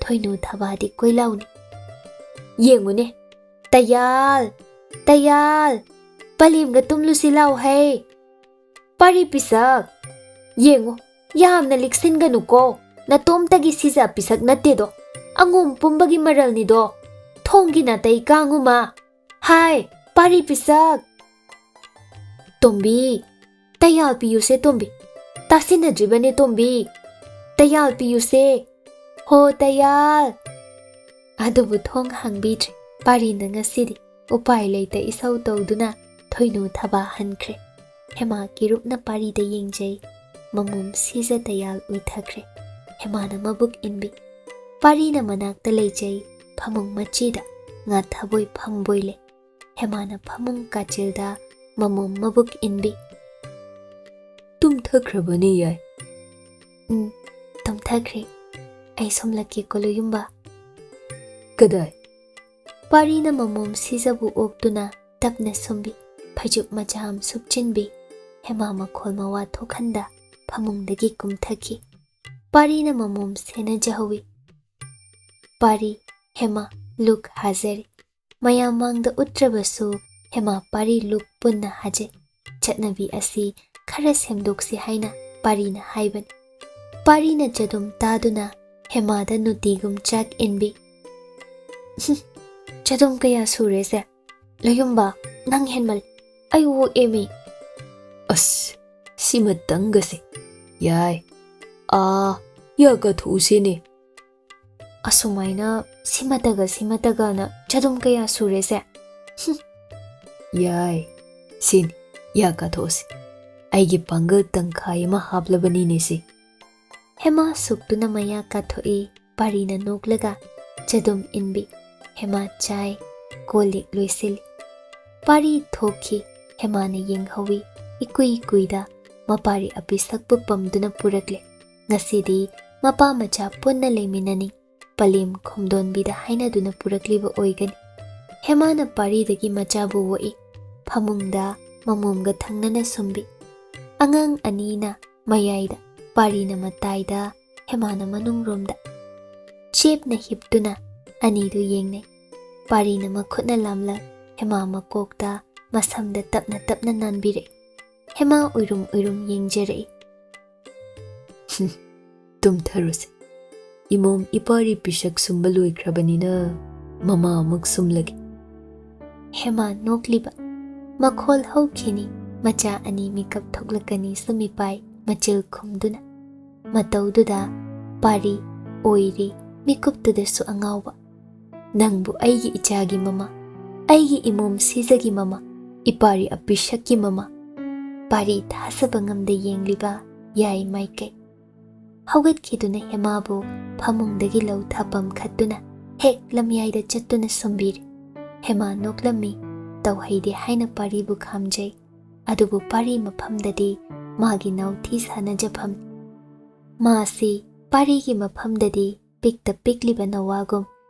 ꯊꯣꯏꯅꯨ ꯊꯕꯥꯗꯤ ꯀꯣꯏꯂꯥꯎꯅꯤ꯫ "ꯌꯦꯡꯉꯨꯅꯦ, ꯇꯌꯥꯜ, ꯇꯌꯥꯜ, ꯄꯂꯦꯝꯒ ꯇꯨꯝꯂꯨꯁꯤ ꯂꯥꯎ ꯍꯩ꯫ ꯄꯥꯔꯤ ꯄꯤꯁꯛ, ꯌꯦꯡꯉꯨ, ꯌꯥꯝꯅ ꯂꯤꯛꯁꯤꯟꯒꯅꯨꯀꯣ, ꯅꯇꯣꯝꯇꯒꯤ ꯁꯤꯖ ꯄꯤꯁꯛ ꯅꯠꯇꯦꯗꯣ, ꯑꯉꯣꯝ ꯄꯨꯝꯕꯒꯤ ꯃꯔꯜꯅꯤꯗꯣ, ꯊꯣꯡꯒꯤ ꯅꯥꯇꯩ ꯀꯥꯡꯉꯨꯃ꯫ ꯍꯥꯏ, ꯄꯥꯔꯤ ꯄꯤꯁꯛ!" "ꯇꯣꯝꯕꯤ, ꯇꯌꯥꯜ ꯄꯤꯌꯨꯁꯦ ꯇꯣꯝꯕꯤ, ꯇꯥꯁꯤꯟꯅꯗ꯭ꯔꯤꯕꯅꯦ ꯇꯣꯝꯕꯤ, ꯇꯌꯥꯜ ꯄꯤꯌꯨꯁꯦ꯫ ꯍꯣ ꯇꯌꯥꯜ!" ꯑꯗꯨꯕꯨ ꯊꯣꯡ ꯍꯥꯡꯕꯤꯗ꯭ꯔꯦ꯫ ꯄꯥꯔꯤꯅ ꯉꯁꯤꯗꯤ ꯎꯄꯥꯏ ꯂꯩꯇ ꯏꯁꯧ ꯇꯧꯗꯨꯅ ꯊꯣꯏꯅꯨ ꯊꯕꯥ ꯍꯟꯈ꯭ꯔꯦ꯫ ꯍꯦꯃꯥ ꯀꯤꯔꯨꯞꯅ ꯄꯥꯔꯤꯗ ꯌꯦꯡꯖꯩ꯫ ꯃꯃꯣꯝ ꯁꯤꯖ ꯇꯌꯥꯜ ꯎꯏꯊꯈ꯭ꯔꯦ꯫ ꯍꯦꯃꯥꯅ ꯃꯕꯨꯛ ꯏꯟꯕꯤ꯫ ꯄꯥꯔꯤꯅ ꯃꯅꯥꯛꯇ ꯂꯩꯖꯩ꯫ ꯐꯃꯨꯡ ꯃꯆꯤꯗ ꯉꯥ ꯊꯕꯣꯏ ꯐꯝꯕꯣꯏ ꯂꯩ꯫ ꯍꯦꯃꯥꯅ ꯐꯃꯨꯡ ꯀꯥꯆꯤꯜꯗ ꯃꯃꯣꯝ ꯃꯕꯨꯛ ꯏꯟꯕꯤ꯫ "ꯇꯨꯝꯊꯈ꯭ꯔꯕꯅꯤ ꯌꯥꯏ?" "ꯎꯝ, ꯇꯨꯝꯊꯈ꯭ꯔꯦ꯫ ꯑꯩ ꯁꯨꯝꯂꯛꯀꯦꯀꯣ ꯂꯣꯌꯨꯝꯕ꯫ ꯀꯗꯥꯏ? ꯄꯥꯔꯤꯅ ꯃꯃꯣꯝ ꯁꯤꯖꯕꯨ ꯑꯣꯛꯇꯨꯅ ꯇꯞꯅ ꯁꯨꯝꯕꯤ, ꯐꯩꯖꯨꯞ ꯃꯆꯥ ꯑꯃ ꯁꯨꯞꯆꯤꯟꯕꯤ, ꯍꯦꯃꯥ ꯃꯈꯣꯜ ꯃꯋꯥ ꯊꯣꯛꯍꯟꯗ ꯐꯃꯨꯡꯗꯒꯤ ꯀꯨꯝꯊꯈꯤ꯫ ꯄꯥꯔꯤꯅ ꯃꯃꯣꯝ ꯁꯦꯟꯅꯖꯍꯧꯏ꯫ ꯄꯥꯔꯤ, ꯍꯦꯃꯥ, ꯂꯨꯛ ꯍꯥꯖꯔꯤ꯫ ꯃꯌꯥꯝ ꯃꯥꯡꯗ ꯎꯠꯇ꯭ꯔꯕꯁꯨ ꯍꯦꯃꯥ ꯄꯥꯔꯤ ꯂꯨꯛ ꯄꯨꯟꯅ ꯍꯥꯖꯩ꯫ ꯆꯠꯅꯕꯤ ꯑꯁꯤ ꯈꯔ ꯁꯦꯝꯗꯣꯛꯁꯤ ꯍꯥꯏꯅ ꯄꯥꯔꯤꯅ ꯍꯥꯏꯕꯅꯤ꯫ ꯄꯥꯔꯤꯅ ꯆꯗꯨꯝ ꯇꯥꯗꯨꯅ ꯍꯦꯃꯥꯗ ꯅꯨꯡꯇꯤꯒꯨꯝ ꯆꯥꯛ ꯏꯟꯕꯤ꯫ "ꯍꯨꯝ, ꯆꯗꯨꯝ ꯀꯌꯥ ꯁꯨꯔꯦꯁꯦ? ꯂꯣꯌꯨꯝꯕ, ꯅꯪ ꯍꯦꯟꯃꯜ꯫ ꯑꯩ ꯑꯣꯛꯑꯦꯃꯤ꯫" "ꯑꯁ, ꯁꯤꯃꯇꯪꯒꯁꯦ꯫ ꯌꯥꯏ꯫ ꯑꯥ, ꯌꯥ ꯀꯥꯊꯣꯛꯎꯁꯤꯅꯦ꯫" "ꯑꯁꯨꯃꯥꯏꯅ ꯁꯤꯃꯇꯒ ꯁꯤꯃꯇꯒꯅ ꯆꯗꯨꯝ ꯀꯌꯥ ꯁꯨꯔꯦꯁꯦ?" "ꯍꯨꯝ꯫" "ꯌꯥꯏ, ꯁꯤꯅꯤ, ꯌꯥ ꯀꯥꯊꯣꯛꯑꯁꯤ꯫ ꯑꯩꯒꯤ ꯄꯥꯡꯒꯜ ꯇꯪꯈꯥꯏ ꯑꯃ ꯍꯥꯞꯂꯕꯅꯤꯅꯦ ꯁꯤ꯫" ꯍꯦꯃꯥ ꯁꯨꯛꯇꯨꯅ ꯃꯌꯥ ꯀꯥꯊꯣꯛꯏ꯫ ꯄꯥꯔꯤꯅ ꯅꯣꯛꯂꯒ ꯆꯗꯨꯝ ꯏꯟꯕꯤ꯫ ꯍꯦꯃꯥ ꯆꯥꯏ, ꯀꯣꯜ ꯂꯤꯛ ꯂꯣꯏꯁꯤꯜꯂꯤ꯫ ꯄꯥꯔꯤ ꯊꯣꯛꯈꯤ꯫ ꯍꯦꯃꯥꯅ ꯌꯦꯡꯍꯧꯏ꯫ ꯏꯀꯨꯏ ꯀꯨꯏꯗ ꯃꯄꯥꯔꯤ ꯑꯄꯤꯁꯛꯄꯨ ꯄꯝꯗꯨꯅ ꯄꯨꯔꯛꯂꯦ꯫ ꯉꯁꯤꯗꯤ ꯃꯄꯥ ꯃꯆꯥ ꯄꯨꯟꯅ ꯂꯩꯃꯤꯟꯅꯅꯤ꯫ ꯄꯂꯦꯝ ꯈꯣꯝꯗꯣꯟꯕꯤꯗ ꯍꯥꯏꯅꯗꯨꯅ ꯄꯨꯔꯛꯂꯤꯕ ꯑꯣꯏꯒꯅꯤ꯫ ꯍꯦꯃꯥꯅ ꯄꯥꯔꯤꯗꯒꯤ ꯃꯆꯥꯕꯨ ꯑꯣꯛꯏ꯫ ꯐꯃꯨꯡꯗ ꯃꯃꯣꯝꯒ ꯊꯪꯅꯅ ꯁꯨꯝꯕꯤ꯫ ꯑꯉꯥꯡ ꯑꯅꯤꯅ ꯃꯌꯥꯏꯗ, ꯄꯥꯔꯤꯅ ꯃꯇꯥꯏꯗ, ꯍꯦꯃꯥꯅ ꯃꯅꯨꯡꯔꯣꯝꯗ꯫ ꯆꯦꯞꯅ ꯍꯤꯞꯇꯨꯅ ꯑꯅꯤꯗꯨ ꯌꯦꯡꯅꯩ꯫ ꯄꯥꯔꯤꯅ ꯃꯈꯨꯠꯅ ꯂꯥꯝꯂꯛ ꯍꯦꯃꯥ ꯃꯀꯣꯛꯇ, ꯃꯁꯝꯗ ꯇꯞꯅ ꯇꯞꯅ ꯅꯥꯟꯕꯤꯔꯛꯏ꯫ ꯍꯦꯃꯥ ꯎꯏꯔꯨꯝ ꯎꯏꯔꯨꯝ ꯌꯦꯡꯖꯔꯛꯏ꯫ "ꯍꯨꯝ, ꯇꯨꯝꯊꯔꯨꯁꯦ꯫ ꯏꯃꯣꯝ ꯏꯄꯥꯔꯤ ꯄꯤꯁꯛ ꯁꯨꯝꯕ ꯂꯣꯏꯈ꯭ꯔꯕꯅꯤꯅ ꯃꯃꯥ ꯑꯃꯨꯛ ꯁꯨꯝꯂꯒꯦ꯫" ꯍꯦꯃꯥ ꯅꯣꯛꯂꯤꯕ꯫ ꯃꯈꯣꯜ ꯍꯧꯈꯤꯅꯤ꯫ ꯃꯆꯥ ꯑꯅꯤ ꯃꯤꯀꯞ ꯊꯣꯛꯂꯛꯀꯅꯤ ꯁꯨꯝ ꯏꯄꯥꯏ ꯃꯆꯤꯜ ꯈꯨꯝꯗꯨꯅ꯫ ꯃꯇꯧꯗꯨꯗ ꯄꯥꯔꯤ ꯑꯣꯏꯔꯤ ꯃꯤꯀꯨꯞꯇꯨꯗꯁꯨ ꯑꯉꯥꯎꯕ꯫ "ꯅꯪꯕꯨ ꯑꯩꯒꯤ ꯏꯆꯥꯒꯤ ꯃꯃꯥ, ꯑꯩꯒꯤ ꯏꯃꯣꯝ ꯁꯤꯖꯒꯤ ꯃꯃꯥ, ꯏꯄꯥꯔꯤ ꯑꯄꯤꯁꯛꯀꯤ ꯃꯃꯥ꯫" ꯄꯥꯔꯤ ꯊꯥꯖꯕ ꯉꯝꯗ ꯌꯦꯡꯂꯤꯕ ꯌꯥꯏ ꯃꯥꯏꯀꯩ꯫ ꯍꯧꯒꯠꯈꯤꯗꯨꯅ ꯍꯦꯃꯥꯕꯨ ꯐꯃꯨꯡꯗꯒꯤ ꯂꯧꯊ ꯄꯝꯈꯠꯇꯨꯅ ꯍꯦꯛ ꯂꯝꯌꯥꯏꯗ ꯆꯠꯇꯨꯅ ꯁꯨꯝꯕꯤꯔꯤ꯫ ꯍꯦꯃꯥ ꯅꯣꯛꯂꯝꯃꯤ꯫ ꯇꯧꯍꯩꯗꯦ ꯍꯥꯏꯅ ꯄꯥꯔꯤꯕꯨ ꯈꯥꯝꯖꯩ꯫ ꯑꯗꯨꯕꯨ ꯄꯥꯔꯤ ꯃꯐꯝꯗꯗꯤ ꯃꯥꯒꯤ ꯅꯥꯎꯊꯤ ꯁꯥꯟꯅꯖꯐꯝ꯫ ꯃꯥꯁꯤ ꯄꯥꯔꯤꯒꯤ ꯃꯐꯝꯗꯗꯤ ꯄꯤꯛꯇ ꯄꯤꯛꯂꯤꯕ ꯅꯋꯥꯒꯨꯝ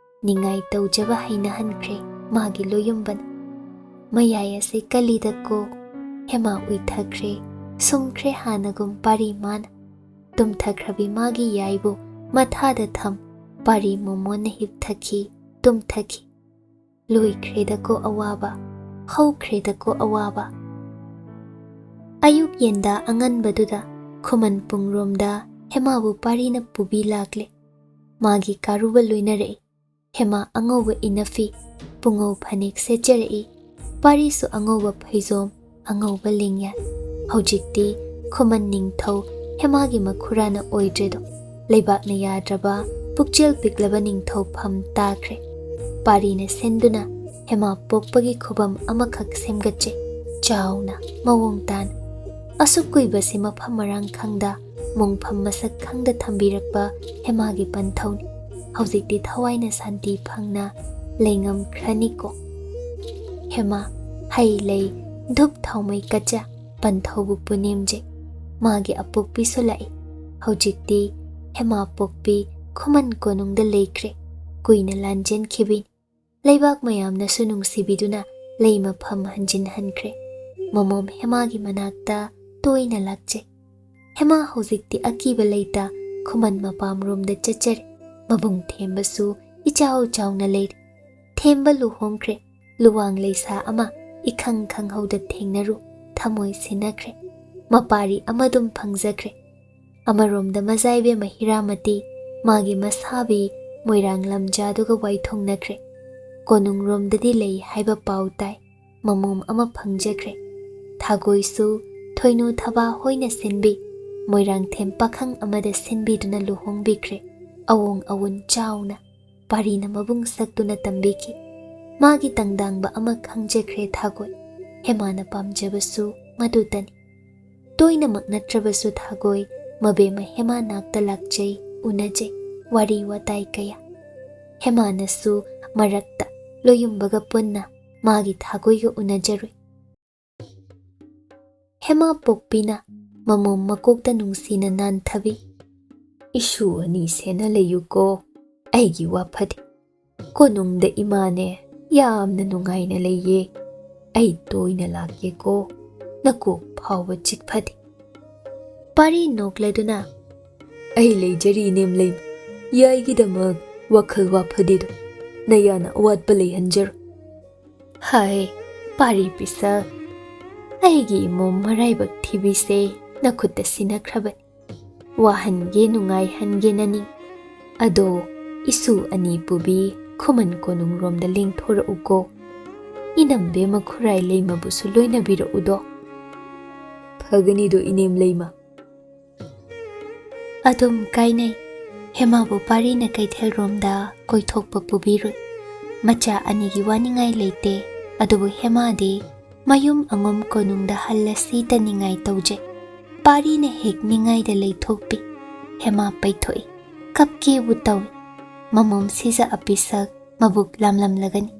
ꯅꯤꯡꯉꯥꯏ ꯇꯧꯖꯕ ꯍꯩꯅꯍꯟꯈ꯭ꯔꯦ ꯃꯥꯒꯤ ꯂꯣꯌꯨꯝꯕꯅ꯫ ꯃꯌꯥꯏ ꯑꯁꯤ ꯀꯜꯂꯤꯗꯀꯣ꯫ ꯍꯦꯃꯥ ꯎꯏꯊꯈ꯭ꯔꯦ, ꯁꯨꯝꯈ꯭ꯔꯦ ꯍꯥꯟꯅꯒꯨꯝ ꯄꯥꯔꯤ ꯃꯥꯅ꯫ ꯇꯨꯝꯊꯈ꯭ꯔꯕꯤ ꯃꯥꯒꯤ ꯌꯥꯏꯕꯨ ꯃꯊꯥꯗ ꯊꯝ ꯄꯥꯔꯤ ꯃꯣꯃꯣꯟꯅ ꯍꯤꯞꯊꯈꯤ, ꯇꯨꯝꯊꯈꯤ꯫ ꯂꯣꯏꯈ꯭ꯔꯦꯗꯀꯣ ꯑꯋꯥꯕ, ꯍꯧꯈ꯭ꯔꯦꯗꯀꯣ ꯑꯋꯥꯕ꯫ ꯑꯌꯨꯛ ꯌꯦꯟꯗꯥ ꯑꯉꯟꯕꯗꯨꯗ ꯈꯨꯃꯟ ꯄꯨꯡꯔꯣꯝꯗ ꯍꯦꯃꯥꯕꯨ ꯄꯥꯔꯤꯅ ꯄꯨꯕꯤ ꯂꯥꯛꯂꯦ꯫ ꯃꯥꯒꯤ ꯀꯥꯔꯨꯕ ꯂꯣꯏꯅꯔꯛꯏ꯫ ꯍꯦꯃꯥ ꯑꯉꯧꯕ ꯏꯅꯐꯤ, ꯄꯨꯡꯉꯧ ꯐꯅꯦꯛ ꯁꯦꯠꯆꯔꯛꯏ꯫ ꯄꯥꯔꯤꯁꯨ ꯑꯉꯧꯕ ꯐꯩꯖꯣꯝ, ꯑꯉꯧꯕ ꯂꯦꯡꯌꯥꯟ꯫ ꯍꯧꯖꯤꯛꯇꯤ ꯈꯨꯃꯟ ꯅꯤꯡꯊꯧ ꯍꯦꯃꯥꯒꯤ ꯃꯈꯨꯔꯥꯅ ꯑꯣꯏꯗ꯭ꯔꯦꯗꯣ꯫ ꯂꯩꯕꯥꯛꯅ ꯌꯥꯗ꯭ꯔꯕ ꯄꯨꯛꯆꯦꯜ ꯄꯤꯛꯂꯕ ꯅꯤꯡꯊꯧ ꯐꯝ ꯇꯥꯈ꯭ꯔꯦ꯫ ꯄꯥꯔꯤꯅ ꯁꯤꯟꯗꯨꯅ ꯍꯦꯃꯥ ꯄꯣꯛꯄꯒꯤ ꯈꯨꯕꯝ ꯑꯃꯈꯛ ꯁꯦꯝꯒꯠꯆꯩ, ꯆꯥꯎꯅ, ꯃꯑꯣꯡ ꯇꯥꯅ꯫ ꯑꯁꯨꯛ ꯀꯨꯏꯕꯁꯤ ꯃꯐꯝ ꯃꯔꯥꯡ ꯈꯪꯗ, ꯃꯣꯡꯐꯝ ꯃꯁꯛ ꯈꯪꯗ ꯊꯝꯕꯤꯔꯛꯄ ꯍꯦꯃꯥꯒꯤ ꯄꯟꯊꯧꯅꯤ꯫ ꯍꯧꯖꯤꯛꯇꯤ ꯊꯋꯥꯏꯅ ꯁꯥꯟꯇꯤ ꯐꯪꯅ ꯂꯩꯉꯝꯈ꯭ꯔꯅꯤꯀꯣ꯫ ꯍꯦꯃꯥ, ꯍꯩ ꯂꯩ, ꯙꯨꯞ ꯊꯥꯎꯃꯩ ꯀꯆꯥ, ꯄꯟꯊꯧꯕꯨ ꯄꯨꯅꯦꯝꯖꯩ꯫ ꯃꯥꯒꯤ ꯑꯄꯣꯛꯄꯤꯁꯨ ꯂꯥꯛꯏ꯫ ꯍꯧꯖꯤꯛꯇꯤ ꯍꯦꯃꯥ ꯄꯣꯛꯄꯤ ꯈꯨꯃꯟ ꯀꯣꯅꯨꯡꯗ ꯂꯩꯈ꯭ꯔꯦ꯫ ꯀꯨꯏꯅ ꯂꯥꯟꯖꯦꯟꯈꯤꯕꯤꯅꯤ꯫ ꯂꯩꯕꯥꯛ ꯃꯌꯥꯝꯅꯁꯨ ꯅꯨꯡꯁꯤꯕꯤꯗꯨꯅ ꯂꯩ ꯃꯐꯝ ꯍꯟꯖꯤꯟꯍꯟꯈ꯭ꯔꯦ꯫ ꯃꯃꯣꯝ ꯍꯦꯃꯥꯒꯤ ꯃꯅꯥꯛꯇ ꯇꯣꯏꯅ ꯂꯥꯛꯆꯩ꯫ ꯍꯦꯃꯥ ꯍꯧꯖꯤꯛꯇꯤ ꯑꯀꯤꯕ ꯂꯩꯇ ꯈꯨꯃꯟ ꯃꯄꯥꯝꯔꯣꯝꯗ ꯆꯠꯆꯔꯦ꯫ ꯃꯕꯨꯡ ꯊꯦꯝꯕꯁꯨ ꯏꯆꯥꯎ ꯆꯥꯎꯅ ꯂꯩꯔꯦ꯫ ꯊꯦꯝꯕ ꯂꯨꯍꯣꯡꯈ꯭ꯔꯦ꯫ ꯂꯨꯋꯥꯡ ꯂꯩꯁꯥ ꯑꯃ ꯏꯈꯪ ꯈꯪꯍꯧꯗ ꯊꯦꯡꯅꯔꯨ, ꯊꯃꯣꯏ ꯁꯤꯟꯅꯈ꯭ꯔꯦ꯫ ꯃꯄꯥꯔꯤ ꯑꯃꯗꯨꯝ ꯐꯪꯖꯈ꯭ꯔꯦ꯫ ꯑꯃꯔꯣꯝꯗ ꯃꯖꯥꯏꯕꯦꯝꯃ ꯍꯤꯔꯥꯃꯇꯤ ꯃꯥꯒꯤ ꯃꯁꯥꯕꯤ ꯃꯣꯏꯔꯥꯡ ꯂꯝꯖꯥꯗꯨꯒ ꯋꯥꯏꯊꯣꯡꯅꯈ꯭ꯔꯦ꯫ ꯀꯣꯅꯨꯡꯔꯣꯝꯗꯗꯤ ꯂꯩ ꯍꯥꯏꯕ ꯄꯥꯎ ꯇꯥꯏ꯫ ꯃꯃꯣꯝ ꯑꯃ ꯐꯪꯖꯈ꯭ꯔꯦ꯫ ꯊꯥꯒꯣꯏꯁꯨ ꯊꯣꯏꯅꯨ ꯊꯕꯥ ꯍꯣꯏꯅ ꯁꯤꯟꯕꯤ, ꯃꯣꯏꯔꯥꯡꯊꯦꯝ ꯄꯥꯈꯪ ꯑꯃꯗ ꯁꯤꯟꯕꯤꯗꯨꯅ ꯂꯨꯍꯣꯡꯕꯤꯈ꯭ꯔꯦ꯫ ꯑꯋꯣꯡ ꯑꯋꯨꯟ ꯆꯥꯎꯅ ꯄꯥꯔꯤꯅ ꯃꯕꯨꯡ ꯁꯛꯇꯨꯅ ꯇꯝꯕꯤꯈꯤ꯫ ꯃꯥꯒꯤ ꯇꯪꯗꯥꯡꯕ ꯑꯃ ꯈꯪꯖꯈ꯭ꯔꯦ ꯊꯥꯒꯣꯏ꯫ ꯍꯦꯃꯥꯅ ꯄꯥꯝꯖꯕꯁꯨ ꯃꯗꯨꯇꯅꯤ꯫ ꯇꯣꯏꯅꯃꯛ ꯅꯠꯇ꯭ꯔꯕꯁꯨ ꯊꯥꯒꯣꯏ ꯃꯕꯦꯝꯃ ꯍꯦꯃꯥ ꯅꯥꯛꯇ ꯂꯥꯛꯆꯩ, ꯎꯅꯖꯩ, ꯋꯥꯔꯤ ꯋꯥꯇꯥꯏ ꯀꯌꯥ꯫ ꯍꯦꯃꯥꯅꯁꯨ ꯃꯔꯛꯇ ꯂꯣꯌꯨꯝꯕꯒ ꯄꯨꯟꯅ ꯃꯥꯒꯤ ꯊꯥꯒꯣꯏꯒ ꯎꯅꯖꯔꯨꯏ꯫ ꯍꯦꯃꯥ ꯄꯣꯛꯄꯤꯅ ꯃꯃꯣꯝ ꯃꯀꯣꯛꯇ ꯅꯨꯡꯁꯤꯅ ꯅꯥꯟꯊꯕꯤ꯫ "ꯏꯁꯨ ꯑꯅꯤ ꯁꯦꯟꯅ ꯂꯩꯌꯨꯀꯣ, ꯑꯩꯒꯤ ꯋꯥ ꯐꯗꯦ꯫ ꯀꯣꯅꯨꯡꯗ ꯏꯃꯥꯅꯦ ꯌꯥꯝꯅ ꯅꯨꯡꯉꯥꯏꯅ ꯂꯩꯌꯦ꯫ ꯑꯩ ꯇꯣꯏꯅ ꯂꯥꯛꯀꯦꯀꯣ, ꯅꯀꯣꯛ ꯐꯥꯎꯕ ꯆꯤꯛꯐꯗꯦ"꯫ ꯄꯥꯔꯤ ꯅꯣꯛꯂꯗꯨꯅ, "ꯑꯩ ꯂꯩꯖꯔꯤ, ꯏꯅꯦꯝ ꯂꯩꯃ꯫ ꯌꯥꯏꯒꯤꯗꯃꯛ ꯋꯥꯈꯜ ꯋꯥꯐꯗꯦꯗꯣ꯫ ꯅꯌꯥꯅ ꯑꯋꯥꯠꯄ ꯂꯩꯍꯟꯖꯔꯣ"꯫ ꯍꯥꯏ, ꯄꯥꯔꯤ ꯄꯤꯁꯛ, ꯑꯩꯒꯤ ꯏꯃꯣꯝ ꯃꯔꯥꯏꯕꯛ ꯊꯤꯕꯤꯁꯦ ꯅꯈꯨꯠꯇ ꯁꯤꯟꯅꯈ꯭ꯔꯕꯅꯤ꯫ ꯋꯥꯍꯟꯒꯦ ꯅꯨꯡꯉꯥꯏꯍꯟꯒꯦ ꯅꯅꯤꯡ꯫ ꯑꯗꯣ ꯏꯁꯨ ꯑꯅꯤ ꯄꯨꯕꯤ ꯈꯨꯃꯟ ꯀꯣꯅꯨꯡꯔꯣꯝꯗ ꯂꯦꯡꯊꯣꯔꯛꯎꯀꯣ꯫ ꯏꯅꯝꯕꯦꯝꯃ ꯈꯨꯔꯥꯏ ꯂꯩꯃꯕꯨꯁꯨ ꯂꯣꯏꯅꯕꯤꯔꯛꯎꯗꯣ꯫ ꯐꯒꯅꯤꯗꯣ, ꯏꯅꯦꯝ ꯂꯩꯃ꯫ ꯑꯗꯨꯝ ꯀꯥꯏꯅꯩ꯫ ꯍꯦꯃꯥꯕꯨ ꯄꯥꯔꯤꯅ ꯀꯩꯊꯦꯜꯔꯣꯝꯗ ꯀꯣꯏꯊꯣꯛꯄ ꯄꯨꯕꯤꯔꯨꯏ꯫ ꯃꯆꯥ ꯑꯅꯤꯒꯤ ꯋꯥꯅꯤꯡꯉꯥꯏ ꯂꯩꯇꯦ, ꯑꯗꯨꯕꯨ ꯍꯦꯃꯥꯗꯤ ꯃꯌꯨꯝ ꯑꯉꯣꯝ ꯀꯣꯅꯨꯡꯗ ꯍꯜꯂꯁꯤꯇ ꯅꯤꯡꯉꯥꯏ ꯇꯧꯖꯩ꯫ ꯄꯥꯔꯤꯅ ꯍꯦꯛ ꯅꯤꯡꯉꯥꯏꯗ ꯂꯩꯊꯣꯛꯄꯤ꯫ ꯍꯦꯃꯥ ꯄꯩꯊꯣꯛꯏ꯫ ꯀꯞꯀꯦꯕꯨ ꯇꯧꯏ꯫ ꯃꯃꯣꯝ ꯁꯤꯖ ꯑꯄꯤꯁꯛ ꯃꯕꯨꯛ ꯂꯥꯝꯂꯝꯂꯒꯅꯤ꯫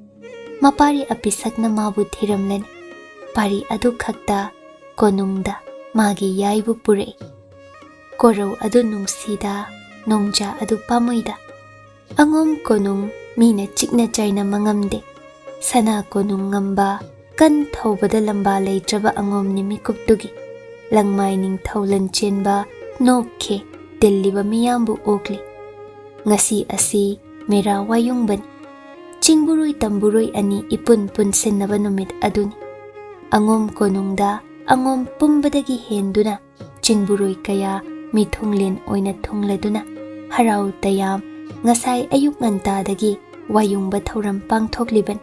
ꯃꯄꯥꯔꯤ ꯑꯄꯤꯁꯛꯅ ꯃꯥꯕꯨ ꯊꯤꯔꯝꯂꯅꯤ꯫ ꯄꯥꯔꯤ ꯑꯗꯨꯈꯛꯇ ꯀꯣꯅꯨꯡꯗ ꯃꯥꯒꯤ ꯌꯥꯏꯕꯨ ꯄꯨꯔꯛꯏ꯫ ꯀꯣꯔꯧ ꯑꯗꯨ ꯅꯨꯡꯁꯤꯗ, ꯅꯣꯡꯖꯥ ꯑꯗꯨ ꯄꯥꯝꯃꯨꯏꯗ꯫ ꯑꯉꯣꯝ ꯀꯣꯅꯨꯡ ꯃꯤꯅ ꯆꯤꯛꯅ ꯆꯥꯏꯅ ꯃꯉꯝꯗꯦ꯫ ꯁꯅꯥ ꯀꯣꯅꯨꯡ ꯉꯝꯕ, ꯀꯟ ꯊꯧꯕꯗ ꯂꯝꯕꯥ ꯂꯩꯇ꯭ꯔꯕ ꯑꯉꯣꯝꯅꯤ ꯃꯤꯀꯨꯞꯇꯨꯒꯤ꯫ ꯂꯪꯃꯥꯏ ꯅꯤꯡꯊꯧ ꯂꯟꯆꯦꯟꯕ ꯅꯣꯛꯈꯦ ꯇꯤꯜꯂꯤꯕ ꯃꯤꯌꯥꯝꯕꯨ ꯑꯣꯛꯂꯤ꯫ ꯉꯁꯤ ꯑꯁꯤ ꯃꯦꯔꯥ ꯋꯥꯌꯨꯡꯕꯅꯤ꯫ ꯆꯤꯡꯕꯨꯔꯣꯏ ꯇꯝꯕꯨꯔꯣꯏ ꯑꯅꯤ ꯏꯄꯨꯟ ꯄꯨꯟꯁꯤꯟꯅꯕ ꯅꯨꯃꯤꯠ ꯑꯗꯨꯅꯤ꯫ ꯑꯉꯣꯝ ꯀꯣꯅꯨꯡꯗ ꯑꯉꯣꯝ ꯄꯨꯝꯕꯗꯒꯤ ꯍꯦꯟꯗꯨꯅ ꯆꯤꯡꯕꯨꯔꯣꯏ ꯀꯌꯥ ꯃꯤꯊꯨꯡꯂꯦꯟ ꯑꯣꯏꯅ ꯊꯨꯡꯂꯗꯨꯅ ꯍꯔꯥꯎ ꯇꯌꯥꯝ ꯉꯁꯥꯏ ꯑꯌꯨꯛ ꯉꯟꯇꯥꯗꯒꯤ ꯋꯥꯌꯨꯡꯕ ꯊꯧꯔꯝ ꯄꯥꯡꯊꯣꯛꯂꯤꯕꯅꯤ꯫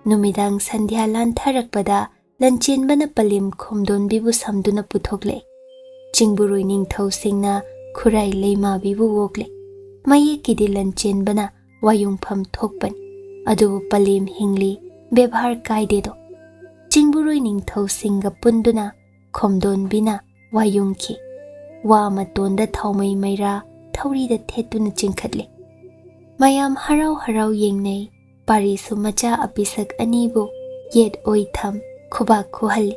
ꯅꯨꯃꯤꯗꯥꯡ ꯁꯟꯙ꯭ꯌꯥ ꯂꯥꯟꯊꯔꯛꯄꯗ ꯂꯟꯆꯦꯟꯕꯅ ꯄꯂꯦꯝ ꯈꯣꯝꯗꯣꯟꯕꯤꯕꯨ ꯁꯝꯗꯨꯅ ꯄꯨꯊꯣꯛꯂꯛꯏ꯫ ꯆꯤꯡꯕꯨꯔꯣꯏ ꯅꯤꯡꯊꯧꯁꯤꯡꯅ ꯈꯨꯔꯥꯏ ꯂꯩꯃꯥꯕꯤꯕꯨ ꯑꯣꯛꯂꯦ꯫ ꯃꯌꯦꯛꯀꯤꯗꯤ ꯂꯟꯆꯦꯟꯕꯅ ꯋꯥꯌꯨꯡꯐꯝ ꯊꯣꯛꯄꯅꯤ, ꯑꯗꯨꯕꯨ ꯄꯂꯦꯝ ꯍꯤꯡꯂꯤ, ꯕꯦꯕꯥꯔ ꯀꯥꯏꯗꯦꯗꯣ꯫ ꯆꯤꯡꯕꯨꯔꯣꯏ ꯅꯤꯡꯊꯧꯁꯤꯡꯒ ꯄꯨꯟꯗꯨꯅ ꯈꯣꯝꯗꯣꯟꯕꯤꯅ ꯋꯥꯌꯨꯡꯈꯤ꯫ ꯋꯥ ꯃꯇꯣꯟꯗ ꯊꯥꯎꯃꯩ ꯃꯩꯔꯥ ꯊꯧꯔꯤꯗ ꯊꯦꯠꯇꯨꯅ ꯆꯤꯡꯈꯠꯂꯤ꯫ ꯃꯌꯥꯝ ꯍꯔꯥꯎ ꯍꯔꯥꯎ ꯌꯦꯡꯅꯩ꯫ ꯄꯥꯔꯤꯁꯨ ꯃꯆꯥ ꯑꯄꯤꯁꯛ ꯑꯅꯤꯕꯨ ꯌꯦꯠ ꯑꯣꯏ ꯊꯝ ꯈꯨꯕꯥꯛ ꯈꯨꯍꯜꯂꯤ꯫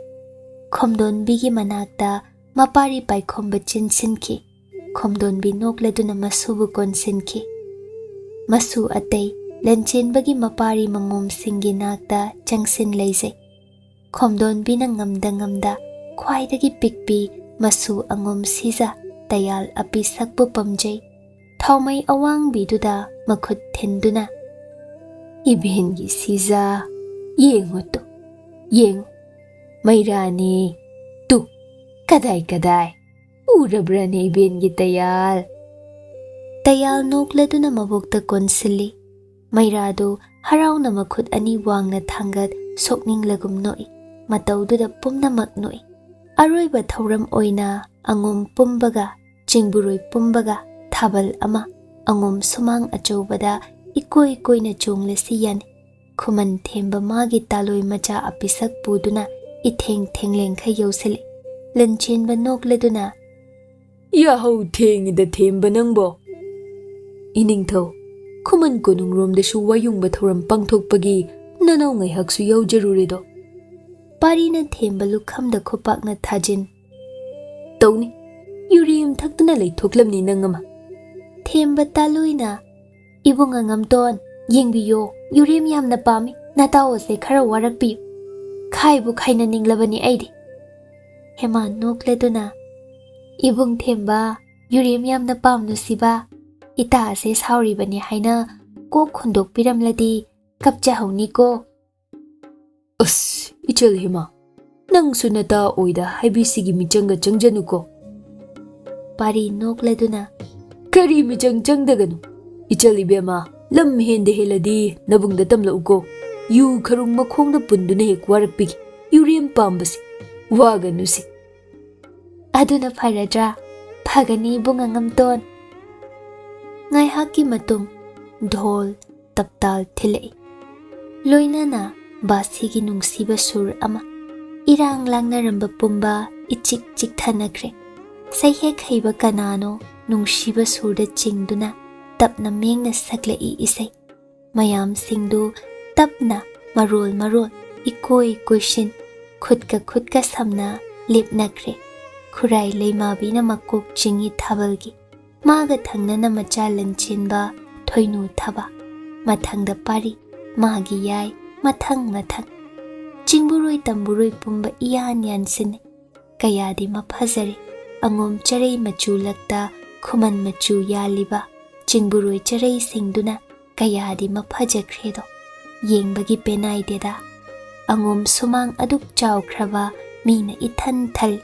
ꯈꯣꯝꯗꯣꯟꯕꯤꯒꯤ ꯃꯅꯥꯛꯇ ꯃꯄꯥꯔꯤ ꯄꯥꯏꯈꯣꯝꯕ ꯆꯦꯟꯁꯤꯟꯈꯤ꯫ ꯈꯣꯝꯗꯣꯟꯕꯤ ꯅꯣꯛꯂꯗꯨꯅ ꯃꯁꯨꯕꯨ ꯀꯣꯟꯁꯤꯟꯈꯤ꯫ ꯃꯁꯨ ꯑꯇꯩ ꯂꯟꯆꯦꯟꯕꯒꯤ ꯃꯄꯥꯔꯤ ꯃꯉꯣꯝꯁꯤꯡꯒꯤ ꯅꯥꯛꯇ ꯆꯪꯁꯤꯟ ꯂꯩꯖꯩ꯫ ꯈꯣꯝꯗꯣꯟꯕꯤꯅ ꯉꯝꯗ ꯉꯝꯗ ꯈ꯭ꯋꯥꯏꯗꯒꯤ ꯄꯤꯛꯄꯤ ꯃꯁꯨ ꯑꯉꯣꯝ ꯁꯤꯖ ꯇꯌꯥꯜ ꯑꯄꯤꯁꯛꯄꯨ ꯄꯝꯖꯩ꯫ ꯊꯥꯎꯃꯩ ꯑꯋꯥꯡꯕꯤꯗꯨꯗ ꯃꯈꯨꯠ ꯊꯤꯟꯗꯨꯅ, "ꯏꯕꯦꯟꯒꯤ ꯁꯤꯖ, ꯌꯦꯡꯉꯨ ꯇꯨ, ꯌꯦꯡꯉꯨ, ꯃꯩꯔꯥꯅꯤ ꯇꯨ, ꯀꯗꯥꯏ ꯀꯗꯥꯏ, ꯎꯔꯕ꯭ꯔꯅꯦ ꯏꯕꯦꯟꯒꯤ ꯇꯌꯥꯜ?" ꯇꯌꯥꯜ ꯅꯣꯛꯂꯗꯨꯅ ꯃꯕꯣꯛꯇ ꯀꯣꯟꯁꯤꯜꯂꯤ꯫ ꯃꯩꯔꯥꯗꯨ ꯍꯔꯥꯎꯅ ꯃꯈꯨꯠ ꯑꯅꯤ ꯋꯥꯡꯅ ꯊꯥꯡꯒꯠ ꯁꯣꯛꯅꯤꯡꯂꯒꯨꯝ ꯅꯣꯛꯏ꯫ ꯃꯇꯧꯗꯨꯗ ꯄꯨꯝꯅꯃꯛ ꯅꯣꯛꯏ꯫ ꯑꯔꯣꯏꯕ ꯊꯧꯔꯝ ꯑꯣꯏꯅ ꯑꯉꯣꯝ ꯄꯨꯝꯕꯒ ꯆꯤꯡꯕꯨꯔꯣꯏ ꯄꯨꯝꯕꯒ ꯊꯥꯕꯜ ꯑꯃ ꯑꯉꯣꯝ ꯁꯨꯃꯥꯡ ꯑꯆꯧꯕꯗ ꯏꯀꯣꯏ ꯀꯣꯏꯅ ꯆꯣꯡꯂꯁꯤ ꯌꯥꯅꯤ꯫ ꯈꯨꯃꯟ ꯊꯦꯝꯕ ꯃꯥꯒꯤ ꯇꯥꯂꯣꯏ ꯃꯆꯥ ꯑꯄꯤꯁꯛ ꯄꯨꯗꯨꯅ ꯏꯊꯦꯡ ꯊꯦꯡꯂꯦꯡꯈꯩ ꯌꯧꯁꯤꯜꯂꯛꯏ꯫ ꯂꯟꯆꯦꯟꯕ ꯅꯣꯛꯂꯗꯨꯅ, "ꯌꯥꯍꯧ ꯊꯦꯡꯉꯤꯗ ꯊꯦꯝꯕ ꯅꯪꯕꯣ꯫ ꯏꯅꯤꯡꯊꯧ, ꯈꯨꯃꯟ ꯀꯣꯅꯨꯡꯔꯣꯝꯗꯁꯨ ꯋꯥꯌꯨꯡꯕ ꯊꯧꯔꯝ ꯄꯥꯡꯊꯣꯛꯄꯒꯤ ꯅꯅꯥꯎ ꯉꯥꯏꯍꯥꯛꯁꯨ ꯌꯥꯎꯖꯔꯨꯔꯦꯗꯣ?" ꯄꯥꯔꯤꯅ ꯊꯦꯝꯕ ꯂꯨꯈꯝꯗ ꯈꯨꯄꯥꯛꯅ ꯊꯥꯖꯤꯟ, "ꯇꯧꯅꯤ, ꯌꯨꯔꯦꯝ ꯊꯛꯇꯨꯅ ꯂꯩꯊꯣꯛꯂꯝꯅꯤ ꯅꯪ ꯑꯃ꯫" ꯊꯦꯝꯕ ꯇꯥꯂꯣꯏꯅ, "ꯏꯕꯨꯡ ꯑꯉꯝꯇꯣꯟ, ꯌꯦꯡꯕꯤꯌꯣ, ꯌꯨꯔꯦꯝ ꯌꯥꯝꯅ ꯄꯥꯝꯃꯤ, ꯅꯇꯥꯎ ꯑꯁꯦ ꯈꯔ ꯋꯥꯔꯛꯄꯤꯌꯨ, ꯈꯥꯏꯕꯨ ꯈꯥꯏꯅꯅꯤꯡꯂꯕꯅꯤ ꯑꯩꯗꯤ꯫" ꯍꯦꯃꯥ ꯅꯣꯛꯂꯗꯨꯅ, "ꯏꯕꯨꯡ ꯊꯦꯝꯕ, ꯌꯨꯔꯦꯝ ꯌꯥꯝꯅ ꯄꯥꯝꯅꯨꯁꯤꯕ, ꯏꯇꯥ ꯑꯁꯦ ꯁꯥꯎꯔꯤꯕꯅꯤ ꯍꯥꯏꯅ ꯀꯣꯛ ꯍꯨꯟꯗꯣꯛꯄꯤꯔꯝꯂꯗꯤ ꯀꯞꯆꯍꯧꯅꯤꯀꯣ꯫" "ꯑꯁ, ꯏꯆꯜ ꯍꯦꯃꯥ, ꯅꯪꯁꯨ ꯅꯇꯥ ꯑꯣꯏꯗ ꯍꯥꯏꯕꯤꯁꯤꯒꯤ ꯃꯤꯆꯪꯒ ꯆꯪꯖꯅꯨꯀꯣ꯫" ꯄꯥꯔꯤ ꯅꯣꯛꯂꯗꯨꯅ, "ꯀꯔꯤ ꯃꯤꯆꯪ ꯆꯪꯗꯒꯅꯨ? ꯏꯆꯜ ꯏꯕꯦꯝꯃ, ꯂꯝ ꯍꯦꯟꯗ ꯍꯦꯜꯂꯗꯤ ꯅꯕꯨꯡꯗ ꯇꯝꯂꯛꯎꯀꯣ꯫ ꯌꯨ ꯈꯔꯨꯡ ꯃꯈꯣꯡꯗ ꯄꯨꯟꯗꯨꯅ ꯍꯦꯛ ꯋꯥꯔꯛꯄꯤꯒꯦ꯫ ꯌꯨꯔꯦꯝ ꯄꯥꯝꯕꯁꯦ ꯋꯥꯒꯅꯨꯁꯦ꯫" "ꯑꯗꯨꯅ ꯐꯔꯗ꯭ꯔꯥ? ꯐꯒꯅꯤ ꯏꯕꯨꯡ ꯑꯉꯝꯇꯣꯟ꯫" ꯉꯥꯏꯍꯥꯛꯀꯤ ꯃꯇꯨꯡ ꯙꯣꯜ ꯇꯞꯇꯥꯜ ꯊꯤꯜꯂꯛꯏ꯫ ꯂꯣꯏꯅꯅ ꯕꯥꯁꯤꯒꯤ ꯅꯨꯡꯁꯤꯕ ꯁꯨꯔ ꯑꯃ꯫ ꯏꯔꯥꯡ ꯂꯥꯡꯅꯔꯝꯕ ꯄꯨꯝꯕ ꯏꯆꯤꯛ ꯆꯤꯛꯊꯅꯈ꯭ꯔꯦ꯫ ꯁꯩꯍꯦꯛ ꯍꯩꯕ ꯀꯅꯥꯅꯣ ꯅꯨꯡꯁꯤꯕ ꯁꯨꯔꯗ ꯆꯤꯡꯗꯨꯅ ꯇꯞꯅ ꯃꯦꯡꯅ ꯁꯛꯂꯛꯏ ꯏꯁꯩ꯫ ꯃꯌꯥꯝꯁꯤꯡꯗꯨ ꯇꯞꯅ ꯃꯔꯣꯜ ꯃꯔꯣꯜ ꯏꯀꯣꯏ ꯀꯣꯏꯁꯤꯟ ꯈꯨꯠꯀ ꯈꯨꯠꯀ ꯁꯝꯅ ꯂꯦꯞꯅꯈ꯭ꯔꯦ꯫ ꯈꯨꯔꯥꯏ ꯂꯩꯃꯥꯕꯤꯅ ꯃꯀꯣꯛ ꯆꯤꯡꯏ ꯊꯥꯕꯜꯒꯤ꯫ ꯃꯥꯒ ꯊꯪꯅꯅ ꯃꯆꯥ ꯂꯟꯆꯦꯟꯕ ꯊꯣꯏꯅꯨ ꯊꯕ꯫ ꯃꯊꯪꯗ ꯄꯥꯔꯤ, ꯃꯥꯒꯤ ꯌꯥꯏ, ꯃꯊꯪ ꯃꯊꯪ꯫ ꯆꯤꯡꯕꯨꯔꯣꯏ ꯇꯝꯕꯨꯔꯣꯏ ꯄꯨꯝꯕ ꯏꯌꯥꯟ ꯌꯥꯟꯁꯤꯟꯅꯩ꯫ ꯀꯌꯥꯗꯤ ꯃꯐꯖꯔꯦ꯫ ꯑꯉꯣꯝ ꯆꯔꯩ ꯃꯆꯨ ꯂꯛꯇ ꯈꯨꯃꯟ ꯃꯆꯨ ꯌꯥꯜꯂꯤꯕ ꯆꯤꯡꯕꯨꯔꯣꯏ ꯆꯔꯩꯁꯤꯡꯗꯨꯅ ꯀꯌꯥꯗꯤ ꯃꯐꯖꯈ꯭ꯔꯦꯗꯣ꯫ ꯌꯦꯡꯕꯒꯤ ꯄꯦꯅꯥꯏꯗꯦꯗ꯫ ꯑꯉꯣꯝ ꯁꯨꯃꯥꯡ ꯑꯗꯨꯛ ꯆꯥꯎꯈ꯭ꯔꯕ ꯃꯤꯅ ꯏꯊꯟ ꯊꯜ꯫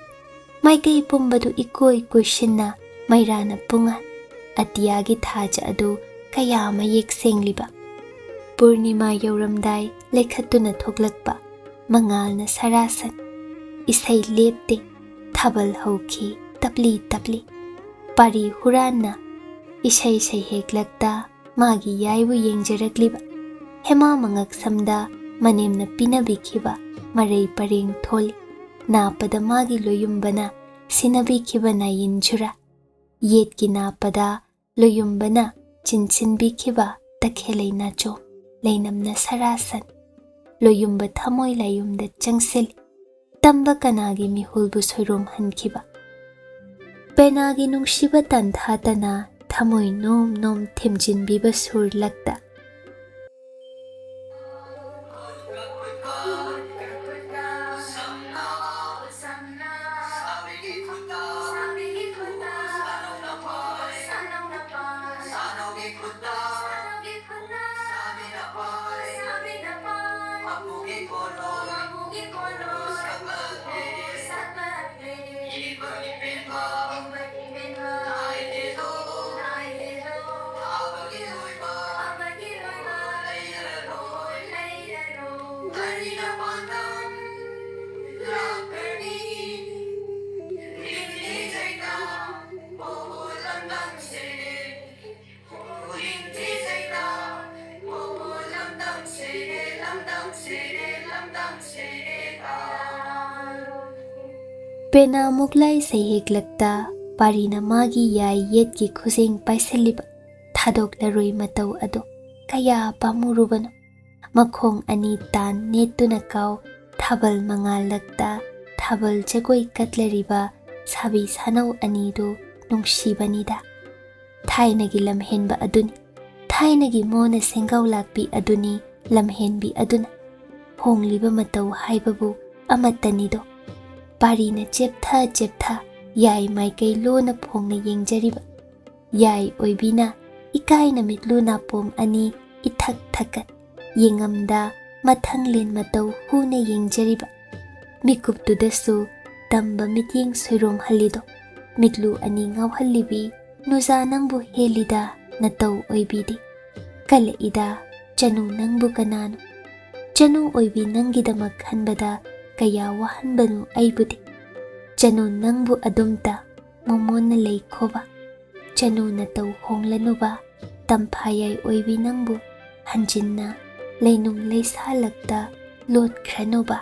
ꯃꯥꯏꯀꯩ ꯄꯨꯝꯕꯗꯨ ꯏꯀꯣꯏ ꯀꯣꯏꯁꯤꯟꯅ ꯃꯩꯔꯥꯅ ꯄꯨꯡꯉꯥꯟ꯫ ꯑꯇꯤꯌꯥꯒꯤ ꯊꯥꯖ ꯑꯗꯨ ꯀꯌꯥ ꯃꯌꯦꯛ ꯁꯦꯡꯂꯤꯕ꯫ ꯄꯨꯔꯅꯤꯃꯥ ꯌꯧꯔꯝꯗꯥꯏ ꯂꯩꯈꯠꯇꯨꯅ ꯊꯣꯛꯂꯛꯄ ꯃꯉꯥꯜꯅ ꯁꯔꯥꯁꯟ꯫ ꯏꯁꯩ ꯂꯦꯞꯇꯦ, ꯊꯥꯕꯜ ꯍꯧꯈꯤ ꯇꯞꯂꯤ ꯇꯞꯂꯤ꯫ ꯄꯥꯔꯤ ꯍꯨꯔꯥꯟꯅ ꯏꯁꯩ ꯁꯩꯍꯦꯛꯂꯛꯇ ꯃꯥꯒꯤ ꯌꯥꯏꯕꯨ ꯌꯦꯡꯖꯔꯛꯂꯤꯕ꯫ ꯍꯦꯃꯥ ꯃꯉꯛꯁꯝꯗ ꯃꯅꯦꯝꯅ ꯄꯤꯅꯕꯤꯈꯤꯕ ꯃꯔꯩ ꯄꯔꯦꯡ ꯊꯣꯜꯂꯤ꯫ ꯅꯥꯞꯄꯗ ꯃꯥꯒꯤ ꯂꯣꯌꯨꯝꯕꯅ ꯁꯤꯟꯅꯕꯤꯈꯤꯕ ꯅꯥꯌꯤꯟ ꯖꯨꯔꯥ꯫ ꯌꯦꯠꯀꯤ ꯅꯥꯞꯄꯗ ꯂꯣꯌꯨꯝꯕꯅ ꯆꯤꯟꯁꯤꯟꯕꯤꯈꯤꯕ ꯇꯈꯦꯂꯩ ꯅꯥꯆꯣꯝ ꯂꯩꯅꯝꯅ ꯁꯔꯥꯁꯟ꯫ ꯂꯣꯌꯨꯝꯕ ꯊꯃꯣꯏ ꯂꯥꯏꯌꯨꯝꯗ ꯆꯪꯁꯤꯜꯂꯤ꯫ ꯇꯝꯕ ꯀꯅꯥꯒꯤ ꯃꯤꯍꯨꯜꯕꯨ ꯁꯣꯏꯔꯣꯝꯍꯟꯈꯤꯕ꯫ ꯄꯦꯅꯥꯒꯤ ꯅꯨꯡꯁꯤꯕ ꯇꯟꯊꯥꯇꯅ ꯊꯃꯣꯏ ꯅꯣꯝ ꯅꯣꯝ ꯊꯤꯝꯖꯤꯟꯕꯤꯕ ꯁꯨꯔ ꯂꯛꯇ꯫ ꯄꯦꯅꯥ ꯃꯨꯛꯂꯥꯏ ꯁꯩꯍꯦꯛꯂꯛꯇ ꯄꯥꯔꯤꯅ ꯃꯥꯒꯤ ꯌꯥꯏ ꯌꯦꯠꯀꯤ ꯈꯨꯖꯦꯡ ꯄꯥꯏꯁꯤꯜꯂꯤꯕ ꯊꯥꯗꯣꯛꯂꯔꯣꯏ ꯃꯇꯧ ꯑꯗꯣ ꯀꯌꯥ ꯄꯥꯝꯃꯨꯔꯨꯕꯅꯣ꯫ ꯃꯈꯣꯡ ꯑꯅꯤ ꯇꯥꯟ ꯅꯦꯠꯇꯨꯅ ꯀꯥꯎ ꯊꯥꯕꯜ ꯃꯉꯥꯜꯂꯛꯇ ꯊꯥꯕꯜ ꯖꯒꯣꯏ ꯀꯠꯂꯔꯤꯕ ꯁꯥꯕꯤ ꯁꯥꯅꯧ ꯑꯅꯤꯗꯨ ꯅꯨꯡꯁꯤꯕꯅꯤꯗ꯫ ꯊꯥꯏꯅꯒꯤ ꯂꯝꯍꯦꯟꯕ ꯑꯗꯨꯅꯤ, ꯊꯥꯏꯅꯒꯤ ꯃꯣꯅ ꯁꯦꯡꯒꯥꯎ ꯂꯥꯛꯄꯤ ꯑꯗꯨꯅꯤ ꯂꯝꯍꯦꯟꯕꯤ ꯑꯗꯨꯅ꯫ ꯍꯣꯡꯂꯤꯕ ꯃꯇꯧ ꯍꯥꯏꯕꯕꯨ ꯑꯃꯠꯇꯅꯤꯗꯣ꯫ ꯄꯥꯔꯤꯅ ꯆꯦꯞꯊ ꯆꯦꯞꯊ ꯌꯥꯏ ꯃꯥꯏꯀꯩ ꯂꯣꯟꯅ ꯐꯣꯡꯅ ꯌꯦꯡꯖꯔꯤꯕ꯫ ꯌꯥꯏ ꯑꯣꯏꯕꯤꯅ ꯏꯀꯥꯏꯅ ꯃꯤꯠꯂꯨ ꯅꯥꯄꯣꯝ ꯑꯅꯤ ꯏꯊꯛ ꯊꯛꯀꯠ ꯌꯦꯡꯉꯝꯗ ꯃꯊꯪꯂꯦꯟ ꯃꯇꯧ ꯍꯨꯅ ꯌꯦꯡꯖꯔꯤꯕ꯫ ꯃꯤꯀꯨꯞꯇꯨꯗꯁꯨ ꯇꯝꯕ ꯃꯤꯠꯌꯦꯡ ꯁꯣꯏꯔꯣꯝꯍꯜꯂꯤꯗꯣ꯫ ꯃꯤꯠꯂꯨ ꯑꯅꯤ ꯉꯥꯎꯍꯜꯂꯤꯕꯤ ꯅꯨꯖꯥ ꯅꯪꯕꯨ ꯍꯦꯜꯂꯤꯗ ꯅꯇꯧ ꯑꯣꯏꯕꯤꯗꯤ꯫ ꯀꯜꯂꯛꯏꯗ ꯆꯅꯨ ꯅꯪꯕꯨ ꯀꯅꯥꯅꯣ? ꯆꯅꯨ ꯑꯣꯏꯕꯤ ꯅꯪꯒꯤꯗꯃꯛ ꯈꯟꯕꯗ ꯀꯌꯥ ꯋꯥꯍꯟꯕꯅꯣ ꯑꯩꯕꯨꯗꯤ꯫ ꯆꯅꯨ ꯅꯪꯕꯨ ꯑꯗꯨꯝꯇ ꯃꯣꯃꯣꯟꯅ ꯂꯩꯈꯣꯕ꯫ ꯆꯅꯨ ꯅꯇꯧ ꯍꯣꯡꯂꯅꯨꯕ, ꯇꯝꯐꯥꯌꯥꯏ ꯑꯣꯏꯕꯤ ꯅꯪꯕꯨ ꯍꯟꯖꯤꯟꯅ ꯂꯩꯅꯨꯡ ꯂꯩꯁꯥꯂꯛꯇ ꯂꯣꯠꯈ꯭ꯔꯅꯨꯕ꯫